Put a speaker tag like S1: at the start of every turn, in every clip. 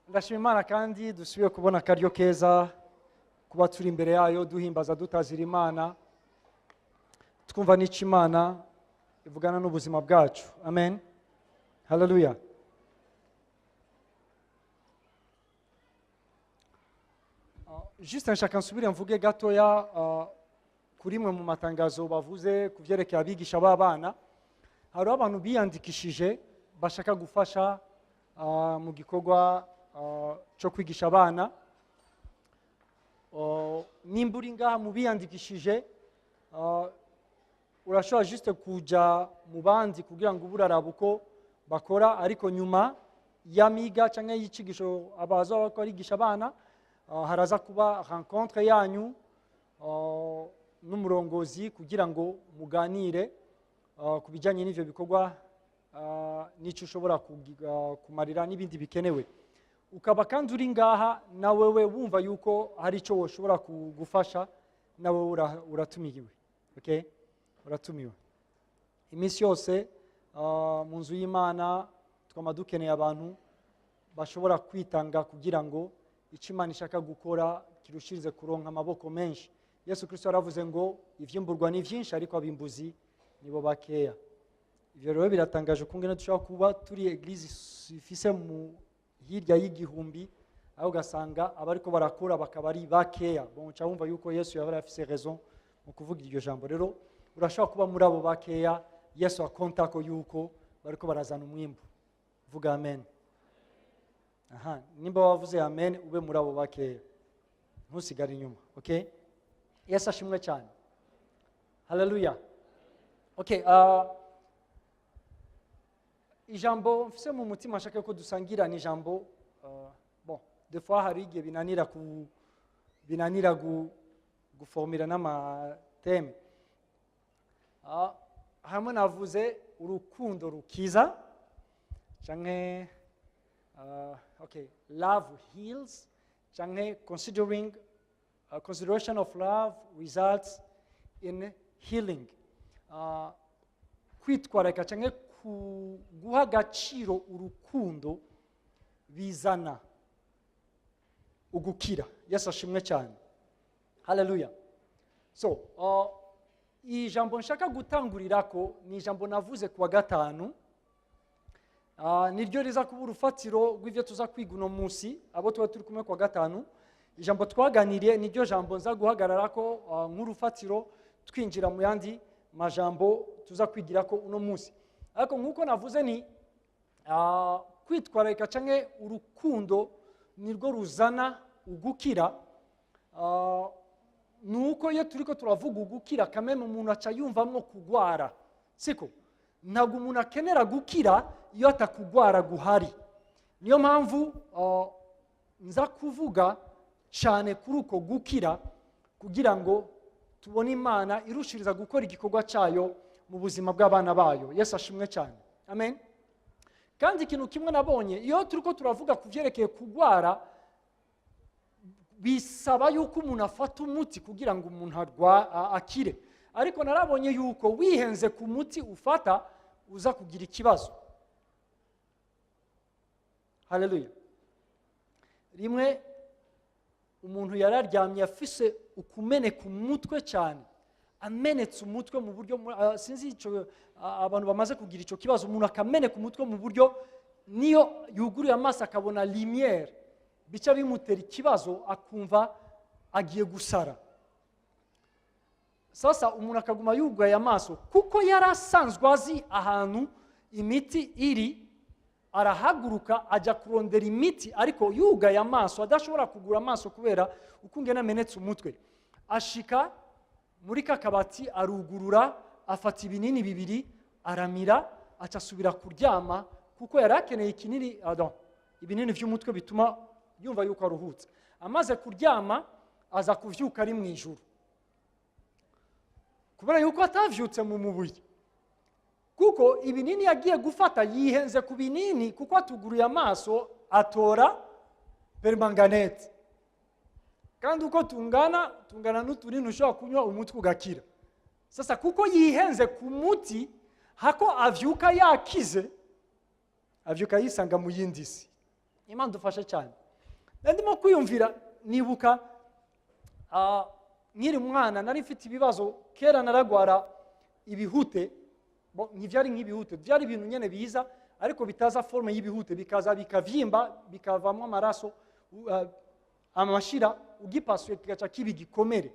S1: Ndashima Imana kandi dusubiye kubona akaryo keza kuba turi imbere yayo, duhimbaza, dutazira Imana, twumva n'icyo Imana ivugana n'ubuzima bwacu. Amen, haleluya. Juste nshaka nsubire mvuge gatoya kuri mwe mu matangazo bavuze ku byerekeye abigisha b'abana. Hariho abantu biyandikishije bashaka gufasha mu gikorwa cyo kwigisha abana. Nimba uri ngaha mu biyandikishije, urashobora juste kuja mu bandi kugira ngo ube uraraba uko bakora, ariko nyuma y'amiga cyangwa y'icigisho abaza bariko barigisha abana, haraza kuba rencontre yanyu n'umurongozi kugira ngo muganire ku bijyanye n'ivyo bikorwa, n'icyo ushobora kumarira n'ibindi bikenewe. Ukaba kandi uri ngaha na wewe wumva yuko hari icyo woshobora gufasha, nawe uratumiwe. Okay? Uratumiwe. Iminsi yose mu nzu y'Imana twama dukeneye abantu bashobora kwitanga kugira ngo icyo Imana ishaka gukora kirushirize kuronka amaboko menshi. Yesu Kristo yaravuze ngo ivyimburwa ni vyinshi ariko abimbuzi nibo bakeya. Ivyo rero biratangaje ukungene dushobora kuba turi eglise ifise mu hirya y'igihumbi, aho ugasanga abariko barakora bakaba ari bakeya. Bon, uca wumva yuko Yesu yaba afise raison mu kuvuga iryo jambo. Rero urashobora kuba muri abo bakeya Yesu akonta ko yuko bariko barazana umwimbu. Vuga amen. Aha, nimba wavuze amen ube muri abo bakeya, ntusigare inyuma. Okay? Yesu ashimwe cyane. Haleluya. Okay, ijambo mfise mu mutima nshaka ko dusangira ni ijambo, bon, des fois hari igihe binanira ku, binanira guformira n'amateme. Hamwe navuze urukundo rukiza canke, okay, love heals, canke consideration of love results in healing. Kwitwararika canke guha agaciro urukundo bizana ugukira. Yesu ashimwe cyane. Haleluya. So, ijambo nshaka gutangurirako ni ijambo navuze kuwa gatanu. Niryo riza kuba urufatiro rw'ivyo tuza kwiga uno munsi, abo tuba turi kumwe kuwa gatanu. Ijambo twaganiriye niryo jambo nza guhagararako, nk'urufatiro twinjira mu yandi majambo tuza kwigirako uno munsi. Ariko nk'uko navuze ni, kwitwararika canke urukundo nirwo ruzana ugukira. Nuko iyo turiko turavuga ugukira, kameme umuntu aca yumvamwo kugwara, siko? Ntabwo umuntu akenera gukira iyo atakugwara guhari. Niyo mpamvu nza kuvuga cyane kuri uko gukira kugira ngo tubone Imana irushiriza gukora igikorwa cyayo mu buzima bw'abana bayo. Yesu ashimwe cyane. Amen. Kandi ikintu kimwe nabonye iyo turiko turavuga ku vyerekeye kugwara, bisaba yuko umuntu afata umuti kugira ngo umuntu akire. Ariko narabonye yuko wihenze ku muti ufata uza kugira ikibazo. Haleluya. Rimwe umuntu yararyamye afise ukumeneka umutwe cyane, amenetse umutwe mu buryo sinzi ico, abantu bamaze kugira ico kibazo, umuntu akameneka umutwe mu buryo niyo yuguruye amaso akabona lumière bica bimutera ikibazo, akumva agiye gusara. Sasa umuntu akaguma yugaye amaso kuko yari asanzwe azi ahantu imiti iri, arahaguruka ajya kurondera imiti, ariko yugaye amaso adashobora kugura amaso kubera uko ingene amenetse umutwe. Ashika muri kakabati arugurura, afata ibinini bibiri aramira, aca asubira kuryama kuko yari akeneye ikinini, pardon, ibinini vy'umutwe bituma yumva yuko aruhutse. Amaze kuryama aza kuvyuka ari mu ijuru, kubera yuko atavyutse mu mubiri, kuko ibinini yagiye gufata yihenze ku binini, kuko atuguruye amaso atora permanganate. Kandi uko tungana, tungana n'utunini ushobora kunywa umutwe ugakira. Sasa kuko yihenze ku muti, hako avyuka yakize, avyuka yisanga mu yindi si. Imana dufashe cyane. Ndimo kwiyumvira, nibuka nkiri umwana nari mfite ibibazo. Kera naragwara ibihute. Ntibyari nk'ibihute, byari ibintu nyine biza ariko bitaza forme y'ibihute, bikaza bikavyimba, bikavamo amaraso, amashira. Ugipasuye kigaca kiba igikomere,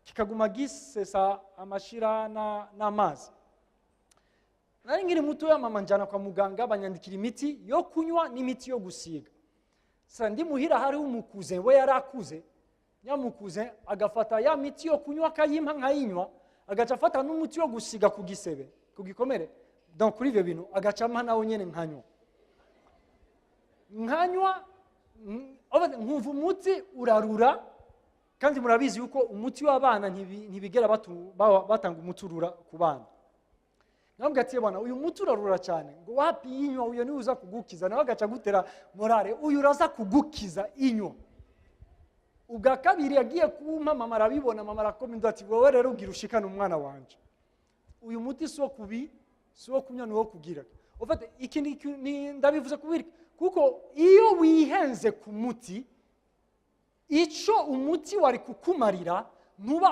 S1: kikaguma gisesa amashira n'amazi. Nari nkiri mutoya, mama njyana kwa muganga, banyandikira imiti yo kunywa n'imiti yo gusiga. Sa ndi muhira, hariho umukuze, we yari akuze. Nyamukuze agafata ya miti yo kunywa akayimpa nkayinywa, agaca afata n'umuti wo gusiga ku gisebe, ku gikomere, donc kuri ibyo bintu, agaca ampa nawe nyine nkanywa. Nkanywa, nkumva umuti urarura, kandi murabizi yuko umuti w'abana ntibigera batanga umuti urura ku bana. Nabwo ati: "Bwana, uyu muti urarura cyane." Ngo: "Wapi, inywa, uyu niwe uza kugukiza." Nawe agaca agutera morale: "Uyu uraza kugukiza, inywa." Ubwa kabiri yagiye kumpa, mama arabibona. Mama arakomeza ati: "Wowe rero ugira ushikane umwana wanje, uyu muti si wo kubi, si wo kunywa, ni wo kugira." Ufate iki, ndabivuze kubiri kuko iyo wihenze ku muti, icyo umuti wari kukumarira ntuba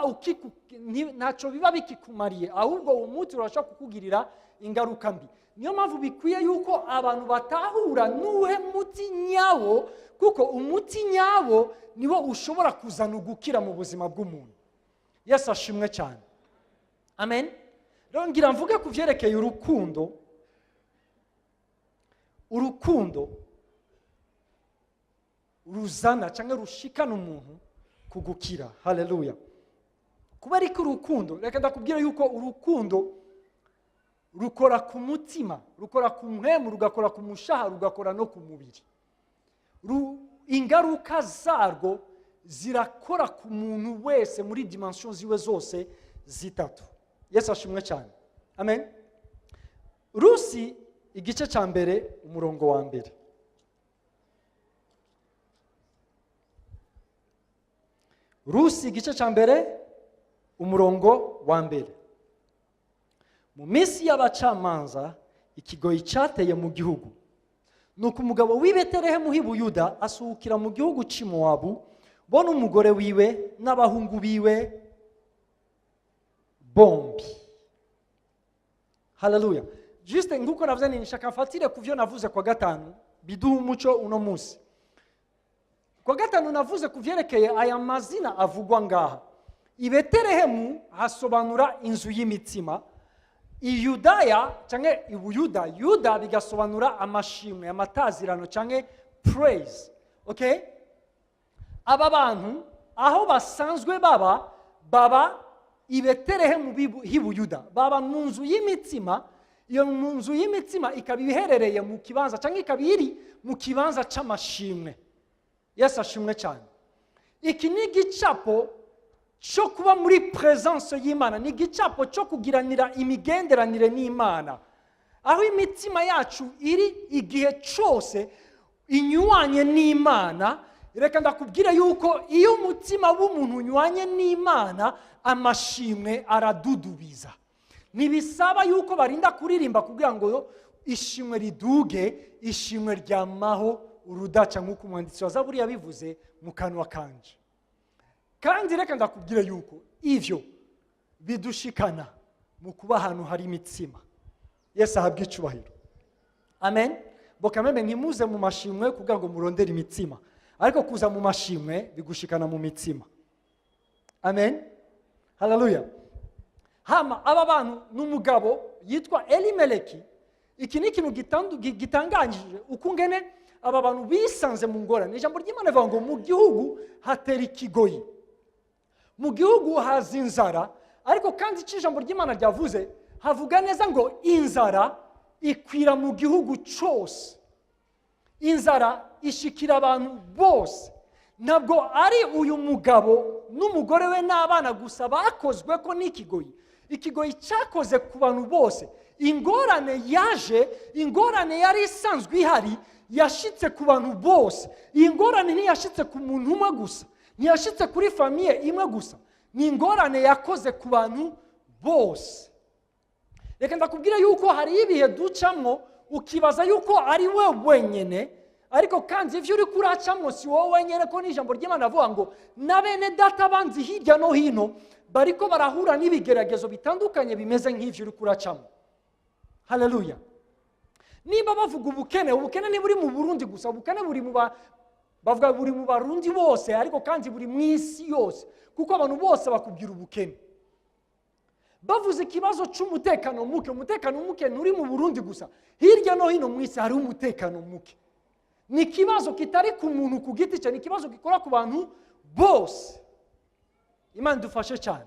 S1: ntacyo biba bikikumariye, ahubwo uwo muti urashobora kukugirira ingaruka mbi. Niyo mpamvu bikwiye yuko abantu batahura n'uhe muti nyawo, kuko umuti nyawo niwo ushobora kuzana ugukira mu buzima bw'umuntu. Yesu ashimwe cyane, amen. Rero ngira mvuge ku byerekeye urukundo, urukundo ruzana cyangwa rushikana umuntu kugukira. Haleluya! Kuba ariko urukundo, reka ndakubwira yuko urukundo rukora ku mutima, rukora ku mpwemu, rugakora ku mushaha, rugakora no ku mubiri. Ingaruka zarwo zirakora ku muntu wese muri dimension ziwe zose zitatu. Yesu ashimwe cyane, amen. Rusi igice cya mbere, umurongo wa mbere. Rusi igice cya mbere, umurongo wa mbere. Mu minsi y'abacamanza ikigoyi cyateye mu gihugu. Nuko umugabo w'i Betelehemu h'i Buyuda asuhukira mu gihugu cy'i Mowabu, bo n'umugore wiwe n'abahungu biwe bombi. Haleluya! Juste nk'uko navuze, ni nshaka mfatire ku byo navuze kwa gatanu, biduha umuco uno munsi. Kwa gatanu navuze ku byerekeye aya mazina avugwa ngaha. I Betelehemu hasobanura inzu y'imitsima, i Yudaya cyangwa i Buyuda, Yuda bigasobanura amashimwe, amatazirano cyangwa praise. Okay, aba bantu aho basanzwe baba, baba i Betelehemu h'i Buyuda, baba mu nzu y'imitsima. Iyo mu nzu y'imitsima ikaba iherereye mu kibanza cyangwa ikaba iri mu kibanza cy'amashimwe. Yesu ashimwe cyane. Iki ni igicapo cyo kuba muri presence y'Imana, ni igicapo cyo kugiranira imigenderanire n'Imana. Aho imitima yacu iri igihe cyose inywanye n'Imana, reka ndakubwira yuko iyo umutima w'umuntu unywanye n'Imana, amashimwe aradudubiza. Ntibisaba yuko barinda kuririmba kugira ngo ishimwe riduge. Ishimwe ryamaho urudaca, nk'uko umwanditsi wa Zaburi yabivuze, mu kanwa kanje. Kandi reka ndakubwira yuko ivyo bidushikana mu kuba ahantu hari imitsima. Yesu ahabwe icubahiro, amen. Bokameme, ntimuze mu mashimwe kugira ngo murondere imitsima, ariko kuza mu mashimwe bigushikana mu mitsima. Amen, haleluya. Hama aba bantu n'umugabo yitwa Elimeleki. Iki ni ikintu gitanganyije ukungene aba bantu bisanze mu ngorane. Ijambo ry'Imana rivuga ngo mu gihugu hatera ikigoyi, mu gihugu haza inzara. Ariko kandi icyo ijambo ry'Imana ryavuze, havuga neza ngo inzara ikwira mu gihugu cyose, inzara ishikira abantu bose. Ntabwo ari uyu mugabo n'umugore we n'abana gusa bakozwe ko n'ikigoyi. Ikigoyi cyakoze ku bantu bose. Ingorane yaje, ingorane yari isanzwe ihari, yashitse ku bantu bose. Iyi ngorane ntiyashitse ku muntu umwe gusa, ntiyashitse kuri famille imwe gusa, ni ingorane yakoze ku bantu bose. Reka ndakubwira yuko hari ibihe ducamwo ukibaza yuko ari we wenyine. Ariko kandi ivyo uriko uracamwo si wowe wenyene, ko n'ijambo ry'Imana avuga ngo na bene data banzi hirya no hino bariko barahura n'ibigeragezo bitandukanye bimeze nk'ivyo uriko uracamwo. Haleluya! Niba bavuga ubukene, ubukene ntiburi mu Burundi gusa. Ubukene buri mu bavuga buri mu Barundi bose, ariko kandi buri mu isi yose, kuko abantu bose bakubwira ubukene. Bavuze ikibazo cy'umutekano muke, umutekano muke nturi mu Burundi gusa, hirya no hino mu isi hariho umutekano muke. Ni ikibazo kitari ku muntu ku giti cye, ni ikibazo gikora ku bantu bose. Imana idufashe cyane.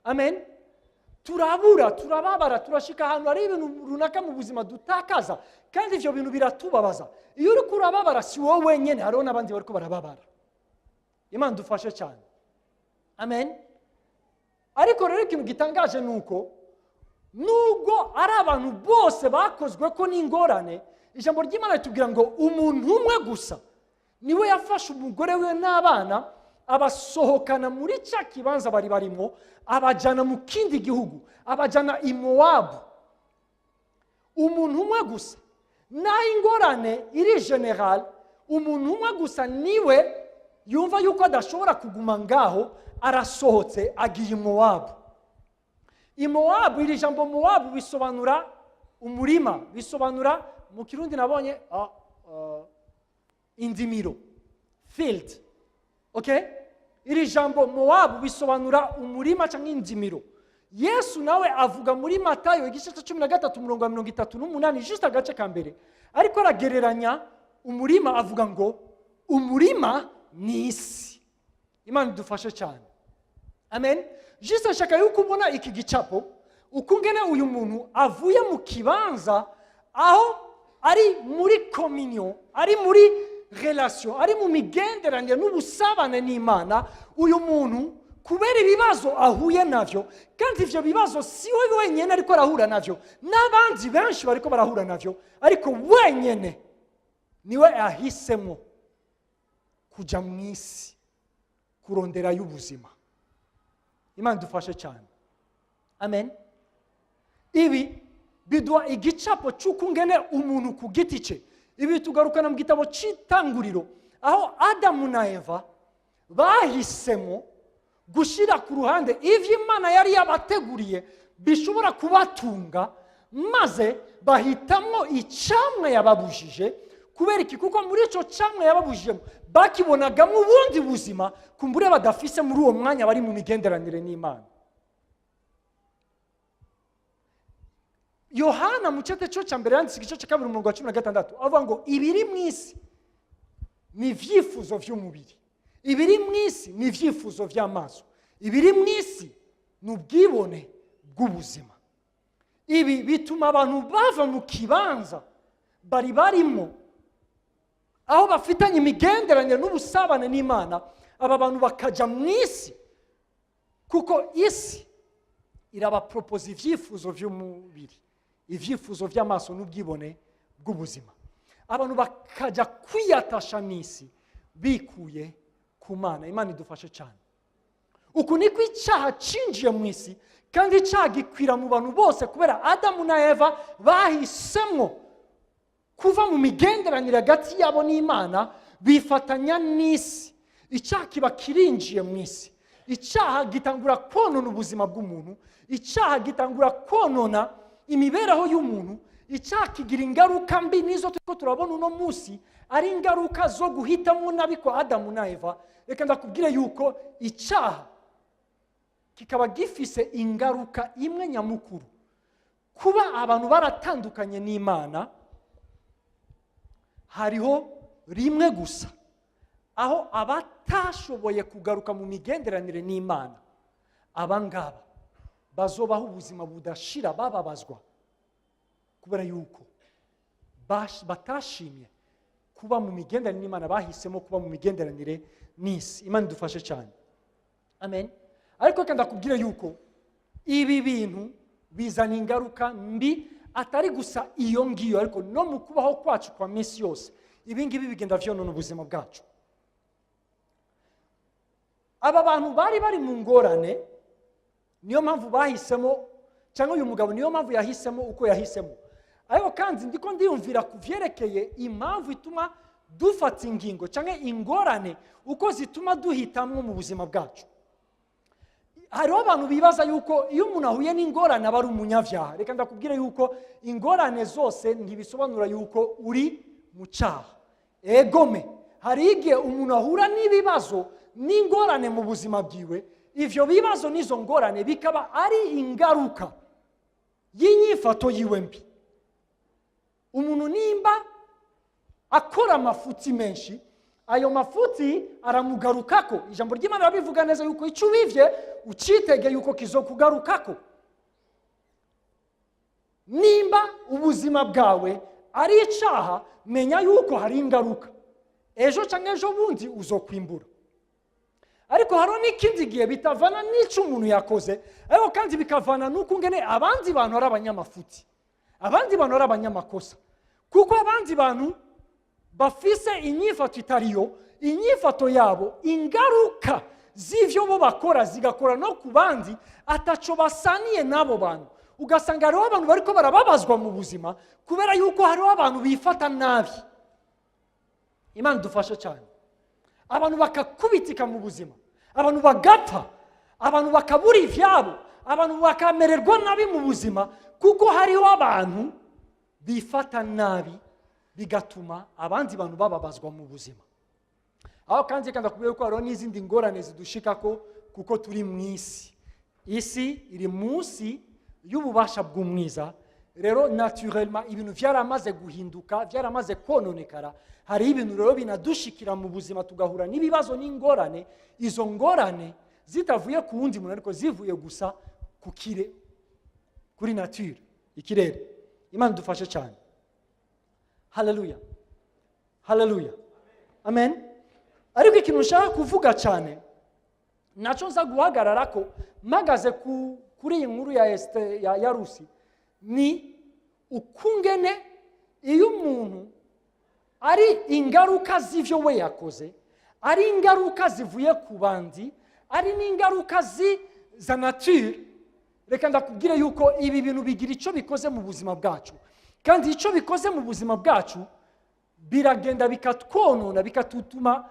S1: Amen. Turabura, turababara, turashika ahantu hari ibintu runaka mu buzima dutakaza, kandi ibyo bintu biratubabaza. Iyo uriko urababara si wowe wenyine, hariho n'abandi bariko barababara. Imana idufashe cyane. Amen. Ariko rero ikintu gitangaje ni uko nubwo ari abantu bose bakozwe ko n'ingorane, ijambo ry'Imana ritubwira ngo umuntu umwe gusa niwe yafashe umugore we n'abana, abasohokana muri cya kibanza bari barimo, abajyana mu kindi gihugu, abajyana i Mowabu. Umuntu umwe gusa. Naho ingorane iri générale, umuntu umwe gusa niwe yumva yuko adashobora kuguma ngaho, arasohotse agiye i Mowabu. I Mowabu, iri jambo Mowabu bisobanura umurima, bisobanura mu Kirundi nabonye indimiro, field. Okay, iri jambo Mowabu bisobanura umurima cyangwa indimiro. Yesu nawe avuga muri Matayo igice cya 13, umurongo wa 38, juste agace ka mbere, ariko aragereranya umurima, avuga ngo umurima ni isi. Imana idufashe cyane. Amen. Juste nshaka yuko ubona iki gicapo, uko ngene uyu muntu avuye mu kibanza aho ari muri communion, ari muri relation, ari mu migenderanire n'ubusabane n'Imana. Uyu muntu, kubera ibibazo ahuye navyo, kandi ivyo bibazo si we wenyine ariko arahura navyo, n'abandi benshi bariko barahura navyo, ariko wenyene niwe yahisemo kuja mu isi kuronderayo ubuzima. Imana idufashe cyane. Amen. Ibi biduha igicapo cy'uko ngene umuntu ku giti cye. Ibi tugarukana mu gitabo cy'Itanguriro, aho Adamu na Eva bahisemo gushyira ku ruhande ivyo Imana yari yabateguriye bishobora kubatunga, maze bahitamwo icamwa yababujije. Kubera iki? Kuko muri icyo camwa yababujijemo bakibonagamo ubundi buzima kumbure badafise muri uwo mwanya bari mu migenderanire n'Imana. Yohana mu cyete cyo cya mbere yanditse, igice cya 2, umurongo wa 16, avuga ngo ibiri mu isi ni ibyifuzo by'umubiri, ibiri mu isi ni ibyifuzo by'amaso, ibiri mu isi ni ubwibone bw'ubuzima. Ibi bituma abantu bava mu kibanza bari barimo, aho bafitanye imigenderanire n'ubusabane n'Imana, aba bantu bakajya mu isi, kuko isi irabaporopoza ibyifuzo by'umubiri, ibyifuzo by'amaso n'ubwibone bw'ubuzima. Abantu bakajya kwiyatasha n'isi bikuye ku Mana. Imana idufashe cyane. Uku niko icyaha cinjiye mu isi, kandi icyaha gikwira mu bantu bose kubera Adamu na Eva bahisemo kuva mu migenderanire hagati yabo n'Imana, bifatanya n'isi. Icyaha kiba kirinjiye mu isi. Icyaha gitangura konona ubuzima bw'umuntu, icyaha gitangura konona imibereho y'umuntu. Icyaha kigira ingaruka mbi, nizo turiko turabona uno munsi, ari ingaruka zo guhitamo nabi kwa Adamu na Eva. Reka ndakubwire yuko icyaha kikaba gifise ingaruka imwe nyamukuru: kuba abantu baratandukanye n'Imana. Hariho rimwe gusa aho abatashoboye kugaruka mu migenderanire n'Imana, aba ngaba bazobaho ubuzima budashira bababazwa kubera yuko batashimye kuba mu migenderanire n'Imana, bahisemo kuba mu migenderanire n'isi. Imana idufashe cyane. Amen. Ariko reka ndakubwire yuko ibi bintu bizana ingaruka mbi, atari gusa iyo ngiyo, ariko no mu kubaho kwacu kwa minsi yose. Ibi ngibi bigenda vyonona ubuzima bwacu. Aba bantu bari bari mu ngorane, niyo mpamvu bahisemo, cyangwa uyu mugabo niyo mpamvu yahisemo uko yahisemo. Ariko kandi ndiko ndiyumvira ku vyerekeye impamvu ituma dufata ingingo cyangwa ingorane uko zituma duhitamwo mu buzima bwacu. Hariho abantu bibaza yuko iyo umuntu ahuye n'ingorane aba ari umunyabyaha. Reka ndakubwire yuko ingorane zose ntibisobanura yuko uri mu cyaha. Egome, hari igihe umuntu ahura n'ibibazo n'ingorane mu buzima bwiwe, ivyo bibazo n'izo ngorane bikaba ari ingaruka y'inyifato yiwe mbi. Umuntu nimba akora amafuti menshi, ayo mafuti aramugarukako. Ijambo ry'Imana rabivuga neza yuko icyo ubivye ucitege yuko kizokugarukako. Nimba ubuzima bwawe ari icaha, menya yuko hari ingaruka, ejo cyangwa ejo bundi uzokwimbura. Ariko hariho n'ikindi gihe bitavana n'icyo umuntu yakoze, ariko kandi bikavana n'uko ngene abandi bantu ari abanyamafuti, abandi bantu ari abanyamakosa, kuko abandi bantu bafise inyifato itariyo, inyifato yabo, ingaruka z'ivyo bo bakora zigakora no ku bandi ataco basaniye n'abo bantu. Ugasanga hariho abantu bariko barababazwa mu buzima kubera yuko hariho abantu bifata nabi. Imana idufashe cyane. Abantu bakakubitika mu buzima, abantu bagapfa, abantu bakabura ivyabo, abantu bakamererwa nabi mu buzima kuko hariho abantu bifata nabi, bigatuma abandi bantu bababazwa mu buzima. Aho kandi reka ndakubwira ko hariho n'izindi ngorane zidushikako kuko turi mu isi. Isi iri munsi y'ububasha bw'umwiza. Rero naturellement ibintu byaramaze guhinduka, byaramaze kononekara. Hari ibintu rero binadushikira mu buzima, tugahura n'ibibazo n'ingorane. Izo ngorane zitavuye ku wundi muntu, ariko zivuye gusa ku kire, kuri nature, ikirere. Imana idufashe cyane. Haleluya, haleluya, amen. Ariko ikintu nshaka kuvuga cyane, nacyo nza guhagarara ko mpagaze kuri iyi nkuru ya Esite, ya Rusi, ni ukungene iyo umuntu ari ingaruka z'ivyo we yakoze, ari ingaruka zivuye ku bandi, ari n'ingaruka za nature. Reka ndakubwire yuko ibi bintu bigira icyo bikoze mu buzima bwacu, kandi icyo bikoze mu buzima bwacu biragenda bikatwonona, bikatutuma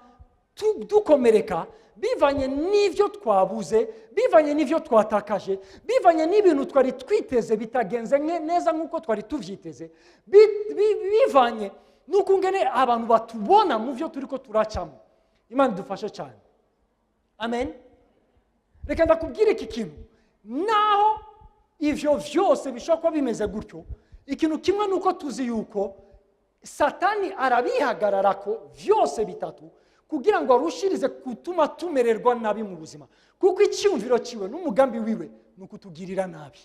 S1: dukomereka, bivanye n'ibyo twabuze, bivanye n'ibyo twatakaje, bivanye n'ibintu twari twiteze bitagenze neza nk'uko twari tuvyiteze, bivanye n'uko ngene abantu batubona mu byo turiko turacamo. Imana idufashe cyane. Amen. Reka ndakubwire iki kintu, naho ivyo vyose bishobora kuba bimeze gutyo, ikintu kimwe ni uko tuzi yuko Satani arabihagararako vyose bitatu kugira ngo arushirize gutuma tumererwa nabi mu buzima, kuko icyumviro ciwe n'umugambi wiwe ni ukutugirira nabi.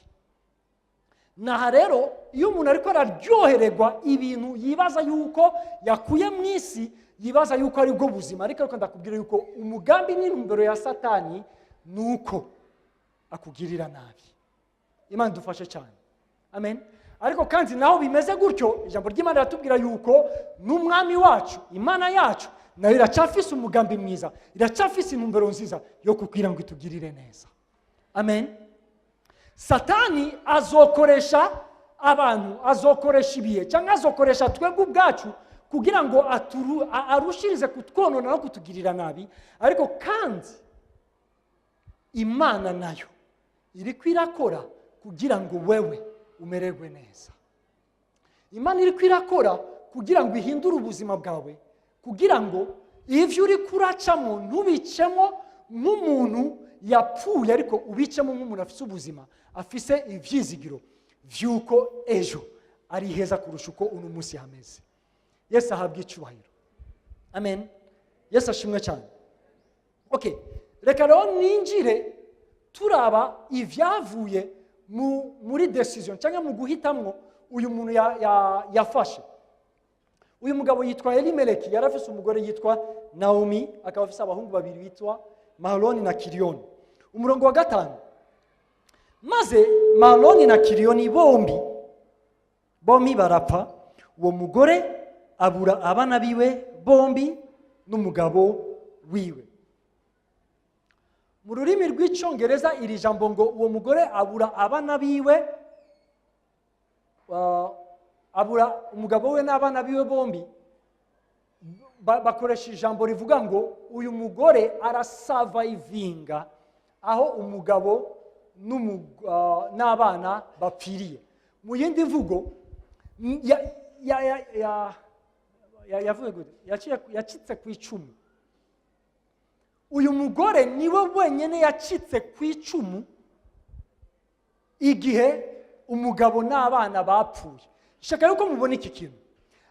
S1: Naha rero iyo umuntu ariko araryohererwa ibintu yibaza yuko yakuye mu isi, yibaza yuko ari bwo buzima, ariko reka ndakubwira yuko umugambi n'intumbero ya Satani ni uko akugirira nabi. Imana idufashe cyane. Amen. Ariko kandi naho bimeze gutyo, ijambo ry'Imana riratubwira yuko n'umwami wacu, Imana yacu, nayo iracyafise umugambi mwiza, iracyafise intumbero nziza yo kugira ngo itugirire neza. Amen. Satani azokoresha abantu, azokoresha ibihe, cyangwa azokoresha twebwe ubwacu kugira ngo arushirize kutwonona no kutugirira nabi. Ariko kandi Imana nayo iriko irakora kugira ngo wewe umererwe neza. Imana iriko irakora kugira ngo ihindure ubuzima bwawe, kugira ngo ivyo uriko uracamo ntubicemo nk'umuntu yapfuye, ariko ubicemo nk'umuntu afise ubuzima, afise ivyizigiro vy'uko ejo ari heza kurusha uko uno munsi hameze. Yesu ahabwe icyubahiro. Amen. Yesu ashimwe cyane. Okay, reka rero ninjire turaba ivyavuye muri decision cyangwa mu guhitamwo uyu muntu yafashe. Uyu mugabo yitwa Elimeleki, yari afise umugore yitwa Naomi, akaba afise abahungu babiri bitwa Mahaloni na Kiriyoni. Umurongo wa 5, maze Mahaloni na Kiriyoni bombi barapfa, uwo mugore abura abana biwe bombi n'umugabo wiwe. Mu rurimi rw'icyongereza iri jambo ngo uwo mugore abura abana biwe, abura umugabo we n'abana biwe bombi, Bakoresha ijambo rivuga ngo uyu mugore arasurvivinga aho umugabo n'abana bapfiriye. Mu yindi mvugo, yavuze gute? Yacitse ku icumu. Uyu mugore niwe wenyine yacitse ku icumu igihe umugabo n'abana bapfuye. Shaka yuko mubona iki kintu.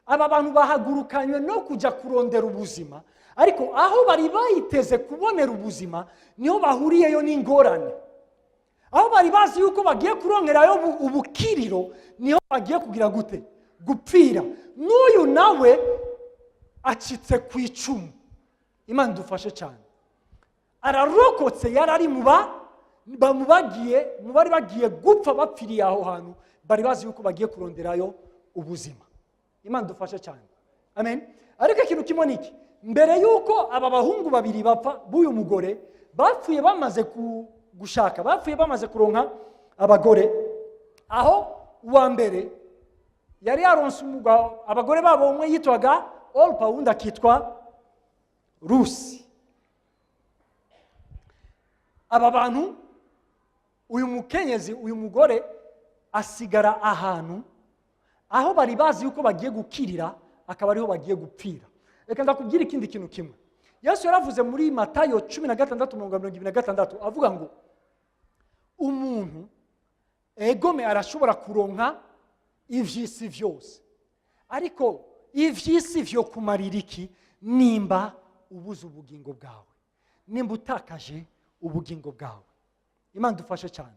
S1: Aba bantu bahagurukanywe no kujya kurondera ubuzima, ariko aho bari bayiteze kubonera ubuzima niho bahuriyeyo n'ingorane. Aho bari bazi yuko bagiye kurongerayo ubukiriro, niho bagiye kugira gute? Gupfira. N'uyu nawe acitse ku icumu. Imana idufashe cyane. Ararokotse, yari ari mu bari bagiye gupfa bapfiriye aho hantu bari bazi yuko bagiye kuronderayo ubuzima. Imana idufashe cyane. Amen. Ariko ikintu kimwe ni iki: mbere yuko aba bahungu babiri bapfa b'uyu mugore, bapfuye bamaze gushaka, bapfuye bamaze kuronka abagore. Aho uwa mbere yari yaronse umugabo, abagore babo umwe yitwaga Orpa, uwundi akitwa Rusi. Aba bantu, uyu mukenyezi, uyu mugore asigara ahantu aho bari bazi yuko bagiye gukirira, akaba ariho bagiye gupfira. Reka ndakubwira ikindi kintu kimwe. Yesu yaravuze muri Matayo 16 umurongo wa 26, avuga ngo umuntu egome arashobora kuronka ivy'isi vyose, ariko ivy'isi vyo kumarira iki nimba ubuze ubugingo bwawe, nimba utakaje ubugingo bwawe? Imana idufashe cyane.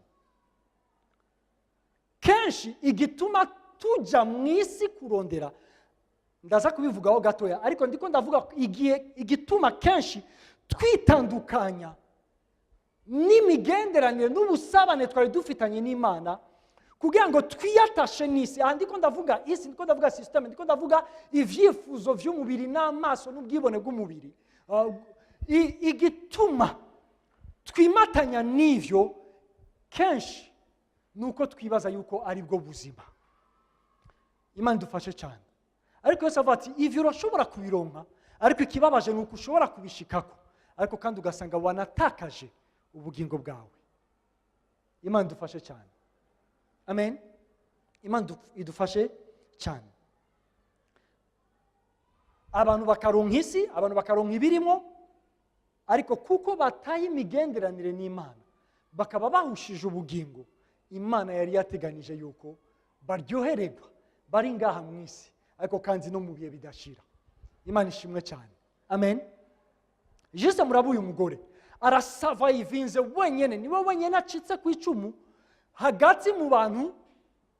S1: Kenshi igituma tujya mu isi kurondera, ndaza kubivugaho gatoya, ariko ndiko ndavuga igihe igituma kenshi twitandukanya n'imigenderanire n'ubusabane twari dufitanye n'Imana kugira ngo twiyatashe n'isi. Aha ndiko ndavuga isi, ndiko ndavuga système, ndiko ndavuga ivyifuzo vy'umubiri n'amaso n'ubwibone bw'umubiri. Igituma twimatanya n'ivyo kenshi nuko twibaza yuko ari bwo buzima. Imana idufashe cyane. Ariko Yesu avuga ati ivyo urashobora kubironka, ariko ikibabaje ni uko ushobora kubishikako, ariko kandi ugasanga wanatakaje ubugingo bwawe. Imana idufashe cyane. Amen. Imana idufashe cyane. Abantu bakaronka isi, abantu bakaronka ibirimo, ariko kuko bataye imigenderanire n'Imana, bakaba bahushije ubugingo Imana yari yateganije yuko baryohererwa bari ngaha mu isi, ariko kandi no mu bihe bidashira. Imana ishimwe cyane. Amen. Juste muraba uyu mugore arasurvivinze wenyene, niwe wenyene acitse ku icumu hagati mu bantu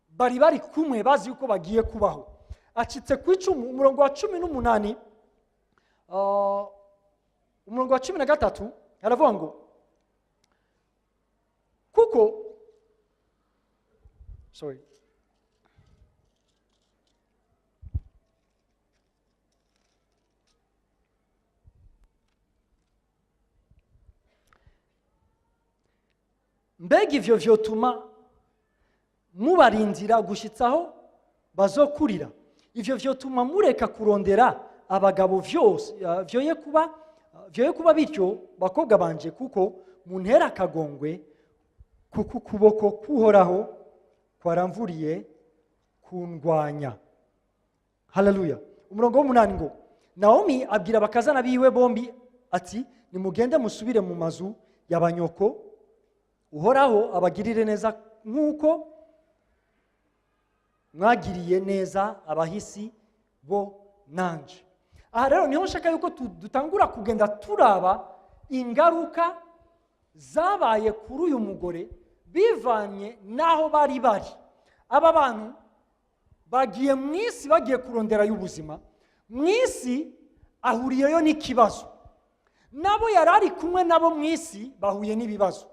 S1: bari bari kumwe bazi yuko bagiye kubaho. Acitse ku icumu. Umurongo wa 18, umurongo wa 13 aravuga ngo kuko, sorry, mbega ivyo vyotuma mubarindira gushitsaho bazokurira? Ivyo vyotuma mureka kurondera abagabo vyose, vyoye kuba bityo, bakobwa banje, kuko muntera akagongwe, kuko ukuboko kuhoraho kwaramvuriye kundwanya. Haleluya. Umurongo w'umunani ngo Naomi abwira abakazana biwe bombi ati nimugende musubire mu mazu y'abanyoko, Uhoraho abagirire neza nk'uko mwagiriye neza abahisi bo nanje. Aha rero niho nshaka yuko dutangura kugenda turaba ingaruka zabaye kuri uyu mugore bivanye n'aho bari bari. Aba bantu bagiye mu isi, bagiye kurondera y'ubuzima mu isi, ahuriyeyo n'ikibazo. Nabo yari ari kumwe nabo mu isi bahuye n'ibibazo.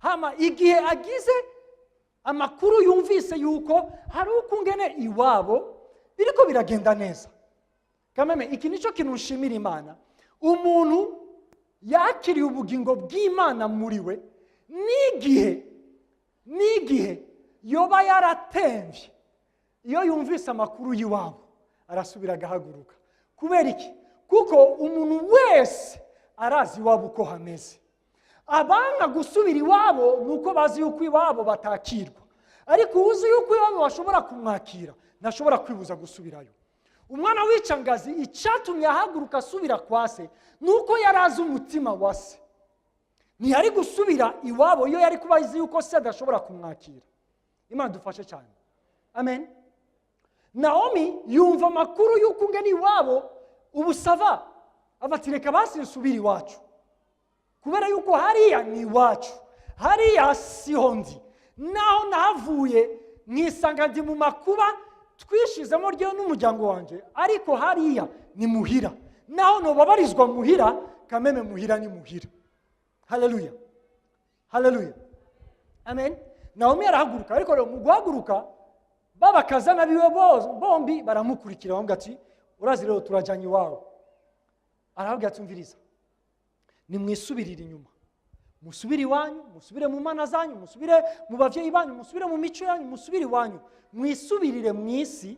S1: Hama igihe agize amakuru yumvise yuko hari ukungene iwabo biriko biragenda neza. Kameme iki nico kintu nshimira Imana. Umuntu yakiriye ubugingo bw'Imana muri we, n'igihe yoba yaratemvye, iyo yumvise amakuru y'iwabo arasubira agahaguruka. Kubera iki? Kuko umuntu wese arazi iwabo uko hameze. Abanga gusubira iwabo ni uko bazi yuko iwabo batakirwa, ariko uzi yuko iwabo bashobora kumwakira ntashobora kwibuza gusubirayo. Umwana w'icangazi, icyatumye ahaguruka asubira kwa se ni uko yari azi umutima wa se. Ntiyari gusubira iwabo iyo yari kuba azi yuko se adashobora kumwakira. Imana dufashe cyane, amen. Naomi yumva amakuru y'uko ungana iwabo ubu ça va, ati: "Reka basi nsubire iwacu, kubera yuko hariya ni iwacu, hariya siho ndi, naho nahavuye nkisanga ndi mu makuba twishizemo ryo n'umuryango wanjye, ariko hariya ni muhira, naho nubabarizwa muhira kameme, muhira ni muhira." Haleluya, haleluya, amen. Naomi arahaguruka, ariko rero mu guhaguruka babakazana biwe bombi baramukurikira, bamubwira ati: "Urazi rero, turajyanye iwawe." Arababwira ati: "Umviriza, nimwisubirire inyuma, musubire iwanyu, musubire mu mana zanyu, musubire mu babyeyi banyu, musubire mu mico yanyu, musubire iwanyu, mwisubirire mu isi,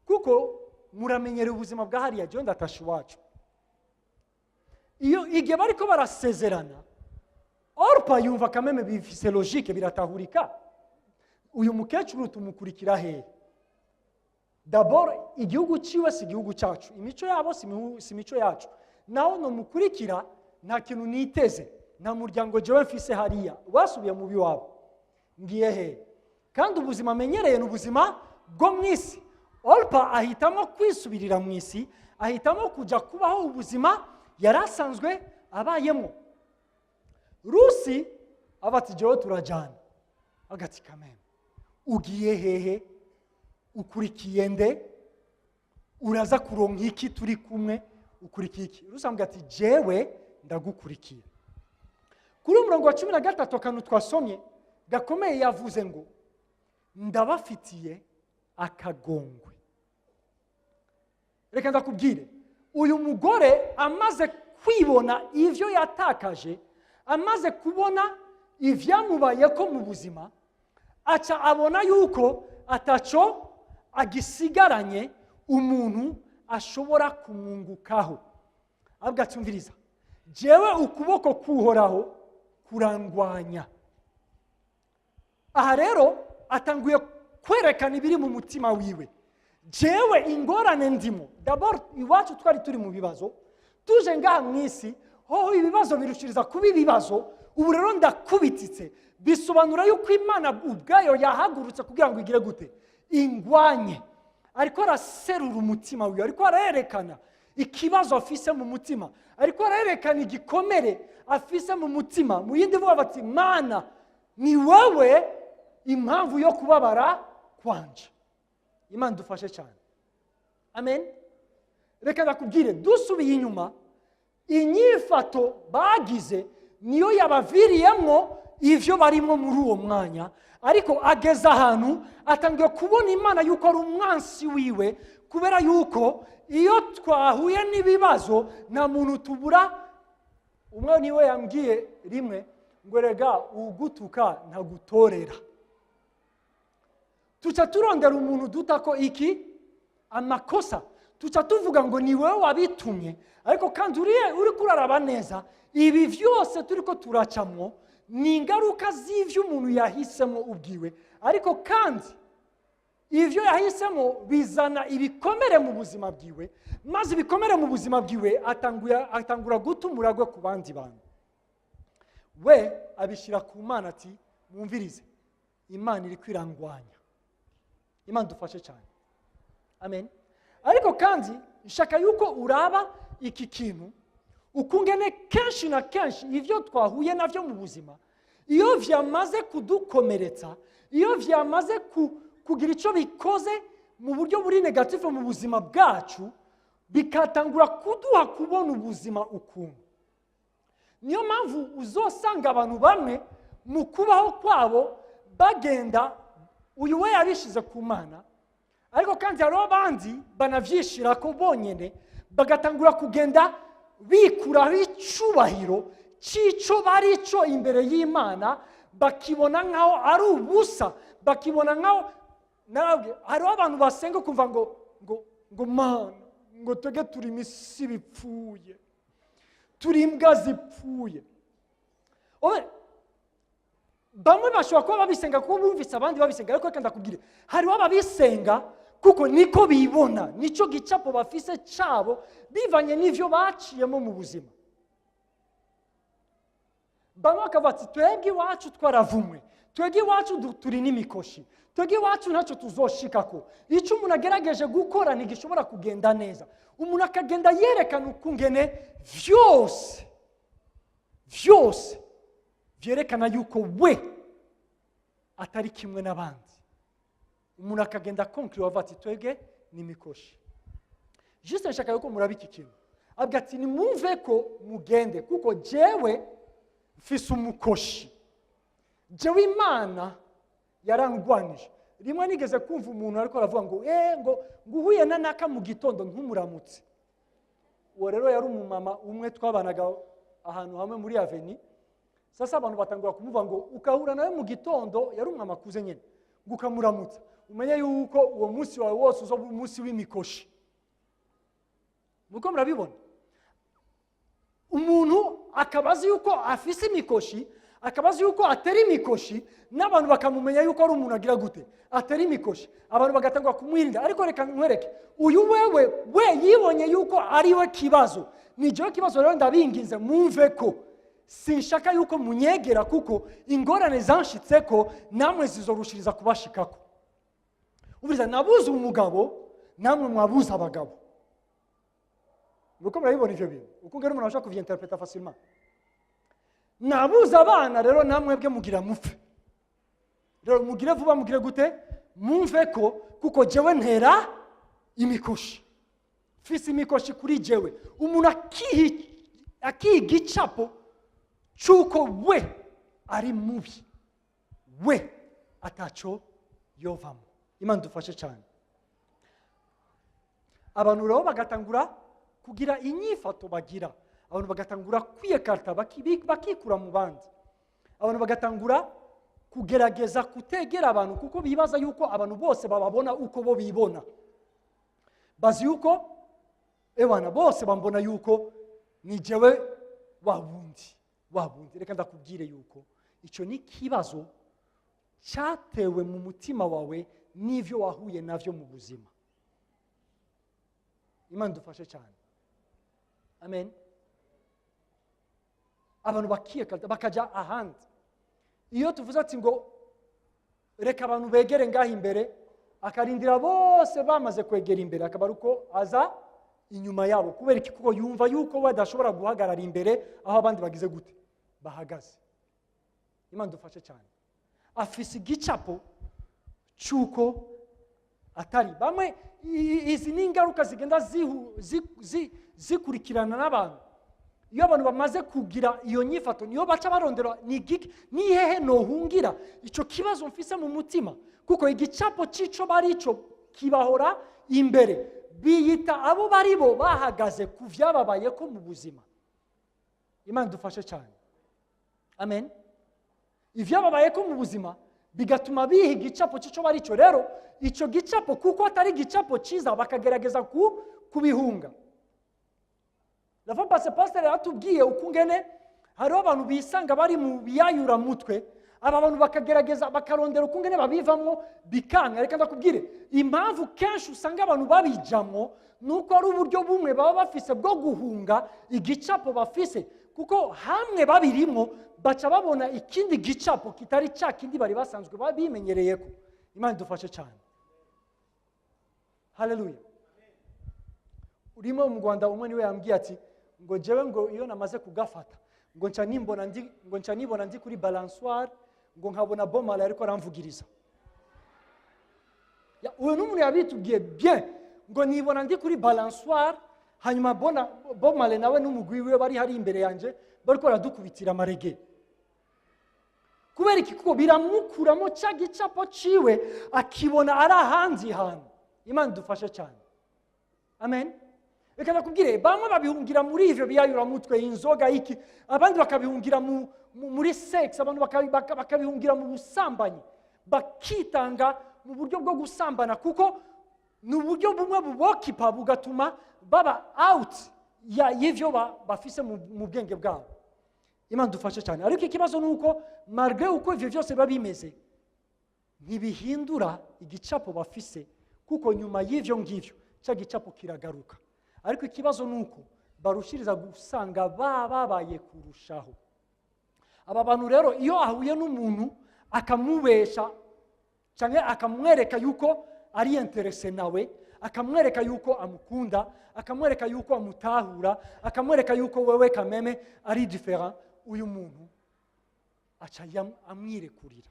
S1: kuko muramenyereye ubuzima bwa hariya. Jyewe ndatashe iwacu." Iyo igihe bariko barasezerana, Orupa yumva kameme bifise logique, biratahurika. Uyu mukecuru tumukurikira hehe? D'abord igihugu ciwe si igihugu cyacu, imico yabo si imico yacu, naho nomukurikira nta kintu niteze, nta muryango jewe mfise hariya, basubiye mu biwabo, ngiye hehe? Kandi ubuzima amenyereye ni ubuzima bwo mu isi. Orupa ahitamo kwisubirira mu isi, ahitamo kujya kubaho ubuzima yari asanzwe abayemo. Rusi aba ati: "Jewe turajyana." Agati kameme, ugiye hehe? Ukurikiye nde? Uraza kuronka iki turi kumwe? Ukurikiye iki? Rusi amubwira ati: "Jewe ndagukurikiye." Kuri uyu murongo wa 13, akantu twasomye gakomeye, yavuze ngo: "Ndabafitiye akagongwe." Reka ndakubwire, uyu mugore amaze kwibona ivyo yatakaje, amaze kubona ivyamubayeko mu buzima, aca abona yuko ataco agisigaranye umuntu ashobora kumwungukaho. Avuga ati: "Umviriza, jewe ukuboko kuhoraho kurangwanya." Aha rero atanguye kwerekana ibiri mu mutima wiwe: "Jewe ingorane ndimo, d'abord iwacu twari turi mu bibazo, tuje ngaha mu isi hoho ibibazo birushiriza kuba ibibazo. Ubu rero ndakubititse, bisobanura yuko Imana ubwayo yahagurutse kugira ngo igire gute? Ingwanye." Ariko araserura umutima wiwe, ariko arerekana ikibazo afise mu mutima, ariko arerekana igikomere afise mu mutima. Mu yindi vuga bati: "Mana, ni wowe impamvu yo kubabara kwanje." Imana dufashe cyane, amen. Reka ndakubwire, dusubiye inyuma, inyifato bagize niyo yabaviriyemo ivyo barimo muri uwo mwanya. Ariko ageze ahantu atangiye kubona Imana yuko ari umwansi wiwe, kubera yuko iyo twahuye n'ibibazo nta muntu tubura. Umwe niwe yambwiye rimwe ngo: "Rega ugutuka ntagutorera." Tuca turondera umuntu duta ko iki amakosa, tuca tuvuga ngo ni wowe wabitumye. Ariko kandi uri kuraraba neza, ibi byose turi ko turacamwo ni ingaruka z'ibyo umuntu yahisemo ubwiwe. Ariko kandi ibyo yahisemo bizana ibikomere mu buzima bwiwe, maze ibikomere mu buzima bwiwe atangura guta umuragwe ku bandi bantu. We abishyira ku Mana, ati: "Mwumvirize, Imana iri kwirangwanya." Imana dufashe cyane, amen. Ariko kandi nshaka yuko uraba iki kintu ukungene kenshi na kenshi ibyo twahuye nabyo mu buzima, iyo byamaze kudukomeretsa, iyo byamaze kugira icyo bikoze mu buryo buri négatif mu buzima bwacu, bikatangura kuduha kubona ubuzima ukuntu. Niyo mpamvu uzosanga abantu bamwe mu kubaho kwabo bagenda, uyu we yabishyize ku Mana, ariko kandi hariho abandi banabyishyira ko bonyine, bagatangura kugenda bikuraho icyubahiro cy'icyo bari cyo imbere y'Imana, bakibona nk'aho ari ubusa, bakibona nk'aho hariho abantu basenga kumva ngo Ngo Mana, ngo twege turi imisi bipfuye, turi imbwa zipfuye. Obe, bamwe bashobora kuba babisenga kuko bumvise abandi babisenga, ariko reka ndakubwire, hariho ababisenga kuko niko bibona, nicyo gicapo bafise cabo bivanye n'ivyo baciyemo mu buzima. Bamwe bakavuga ati: "Twebwe iwacu twaravumwe, twebwe iwacu turi n'imikoshi, twebwe iwacu ntacyo tuzoshikako, icyo umuntu agerageje gukora ntigishobora kugenda neza." Umuntu akagenda yerekana ukungene vyose vyose vyerekana yuko we atari kimwe n'abandi. Umuntu akagenda akonkiriwe, avuga ati: "Twebwe ni imikoshi." Juste nshaka yuko muraba iki kintu. Avuga ati: "Nimwumve ko mugende, kuko jewe mfise umukoshi, jewe Imana yarangwanije." Rimwe nigeze kumva umuntu ariko aravuga ngo ngo uhuye na naka mu gitondo ntumuramutse. Uwo rero yari umumama umwe twabanaga ahantu hamwe muri avenue. Sasa abantu batangura kumuvuga ngo ukahura nawe mu gitondo, yari umumama akuze nyine, ngo ukamuramutsa, umenye yuko uwo munsi wawe wose uzoba umunsi w'imikoshi. Muko murabibona, umuntu akaba azi yuko afise imikoshi, akaba azi yuko atera imikoshi, n'abantu bakamumenya yuko ari umuntu agira gute, atera imikoshi, abantu bagatangura kumwirinda. Ariko reka nkwereke, uyu wewe we yibonye yuko ari we kibazo. Ni jewe kibazo, rero ndabinginze mumve ko sinshaka yuko munyegera, kuko ingorane zanshitseko namwe zizorushiriza kubashikako. Ubiriza, nabuze umugabo, namwe mwabuze abagabo. Nuko murabibona ivyo bintu uko ngera umuntu ashobora kuvyinterpreta facilement. Nabuze abana, rero namwe bwe mugira mupfe. Rero mugire vuba, mugire gute, mumve ko, kuko jewe ntera imikoshi, mfise imikoshi kuri jewe. Umuntu akiha igicapo cy'uko we ari mubi, we ataco yovamo. Imana dufashe cyane. Abantu rero bagatangura kugira inyifato bagira, abantu bagatangura kwiyekarta, bakikura mu bandi, abantu bagatangura kugerageza kutegera abantu, kuko bibaza yuko abantu bose bababona uko bo bibona. Bazi yuko ewana bose bambona yuko ni jewe wa wundi, wa wundi. Reka ndakubwire yuko icyo ni ikibazo cyatewe mu mutima wawe n'ivyo wahuye navyo mu buzima. Imana dufashe cyane. Amen. Abantu bakiyekata, bakajya ahandi. Iyo tuvuze ati ngo reka abantu begere ngaho imbere, akarindira bose bamaze kwegera imbere, akaba ari uko aza inyuma yabo. Kubera iki? Kuko yumva yuko we adashobora guhagarara imbere aho abandi bagize gute, bahagaze. Imana dufashe cyane. Afise igicapo cy'uko atari bamwe. Izi ni ingaruka zigenda zikurikirana n'abantu. Iyo abantu bamaze kugira iyo nyifato, niyo baca barondera: ni igiki, ni hehe nohungira icyo kibazo mfise mu mutima? Kuko igicapo cy'ico bari cyo kibahora imbere, biyita abo bari bo bahagaze ku byababayeko mu buzima. Imana dufashe cyane. Amen. Ibyababayeko mu buzima bigatuma biha igicapo cy'icyo bari cyo. Rero icyo gicapo, kuko atari igicapo cyiza, bakagerageza kubihunga. La fois passée, pasteur yaratubwiye ukungene hariho abantu bisanga bari mu biyayuramutwe. Aba bantu bakagerageza, bakarondera ukungene babivamwo, bikanga. Reka ndakubwire, impamvu kenshi usanga abantu babijamwo ni uko ari uburyo bumwe baba bafise bwo guhunga igicapo bafise, kuko hamwe babirimwo baca babona ikindi gicapo kitari cya kindi bari basanzwe bimenyereyeko. Imana idufashe cyane. Haleluya. Urimo mu Rwanda umwe niwe yambwiye ati ngo jewe ngo iyo namaze kugafata, ngo nca nimbona ndi, ngo nca nibona ndi kuri balançoire, ngo nkabona bomala ariko aramvugiriza. Uyu n'umuntu yabitubwiye bien, ngo nibona ndi kuri balançoire, hanyuma bona bomale nawe n'umugwi wiwe bari hari imbere yanjye, bariko baradukubitira amarege. Kubera iki? Kuko biramukuramo cya gicapo ciwe, akibona ari ahandi hantu. Imana idufashe cyane. Amen. Reka ndakubwire, bamwe babihungira muri ivyo biyayuramutwe, inzoga, iki, abandi bakabihungira muri sex, abantu bakabihungira mu busambanyi, bakitanga mu buryo bwo gusambana, kuko Ni uburyo bumwe bubokipa bugatuma baba out y'ivyo bafise mu bwenge bwabo. Imana dufashe cyane. Ariko ikibazo ni uko malgré uko ivyo byose biba bimeze, ntibihindura igicapo bafise, kuko nyuma y'ivyo ngivyo cya gicapo kiragaruka. Ariko ikibazo ni uko barushiriza gusanga bababaye kurushaho. Aba bantu rero, iyo ahuye n'umuntu akamubesha cyangwa akamwereka yuko ari intéressé nawe, akamwereka yuko amukunda, akamwereka yuko amutahura, akamwereka yuko wewe kameme ari différent, uyu muntu aca amwirekurira.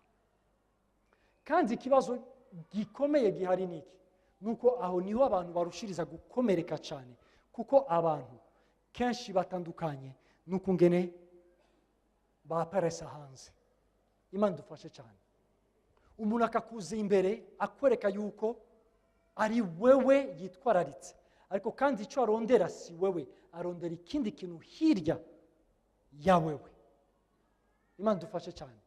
S1: Kandi ikibazo gikomeye gihari ni iki? Nuko aho niho abantu barushiriza gukomereka cyane, kuko abantu kenshi batandukanye n'ukungene baparesa hanze. Imana dufashe cyane. Umuntu akakuza imbere akwereka yuko ari wewe yitwararitse, ariko kandi icyo arondera si wewe, arondera ikindi kintu hirya ya wewe. Imana dufashe cyane.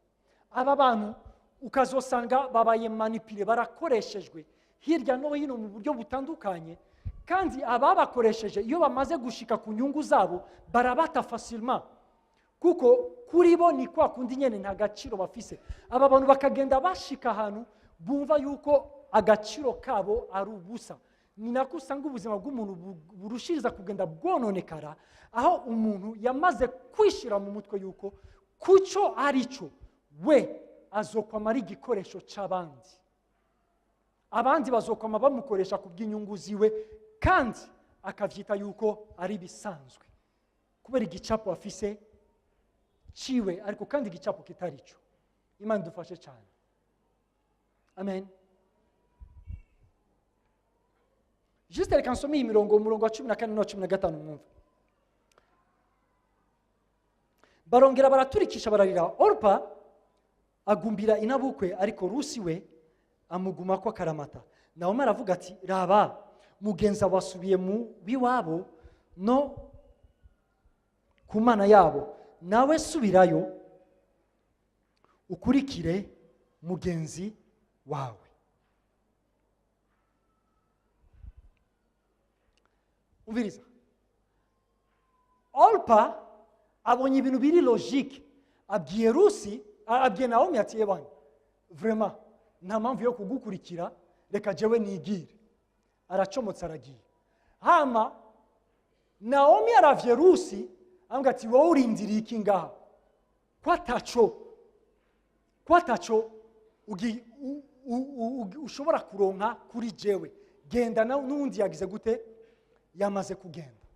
S1: Aba bantu ukazosanga babaye manipulé, barakoreshejwe hirya no hino mu buryo butandukanye. Kandi ababakoresheje, iyo bamaze gushika ku nyungu zabo, barabata facilement, kuko kuri bo ni kwa kundi nyene, nta gaciro bafise. Aba bantu bakagenda bashika ahantu bumva yuko agaciro kabo ari ubusa. Ni nako usanga ubuzima bw'umuntu burushiriza kugenda bwononekara, aho umuntu yamaze kwishira mu mutwe yuko kucyo ari cyo we azokwama ari igikoresho c'abandi, abandi bazokwama bamukoresha ku bw'inyungu ziwe, kandi akavyita yuko ari ibisanzwe kubera igicapo afise ciwe, ariko kandi igicapo kitari cyo. Imana idufashe cyane. Amen. Juste reka nsome iyi mirongo, umurongo wa 14 n'uwa 15, mwumve. Barongera baraturikisha bararira. Orupa agumbira inabukwe, ariko Rusi we amugumako akaramata. Nawomi aravuga ati: "Raba, mugenza wasubiye mu biwabo no ku Mana yabo. Nawe subirayo ukurikire mugenzi wawe." Umviriza, Olpa abonye ibintu biri logique, abwiye Rusi, abwiye Nawomi ati: "Ebana, vraiment nta mpamvu yo kugukurikira, reka jewe nigire." Aracomotse, aragiye. Hama Nawomi aravye Rusi, ambwira ati: "Wowe urindiriye iki ngaha, ko ataco ushobora kuronka kuri jewe? Genda." N'uwundi yagize gute? Yamaze kugenda.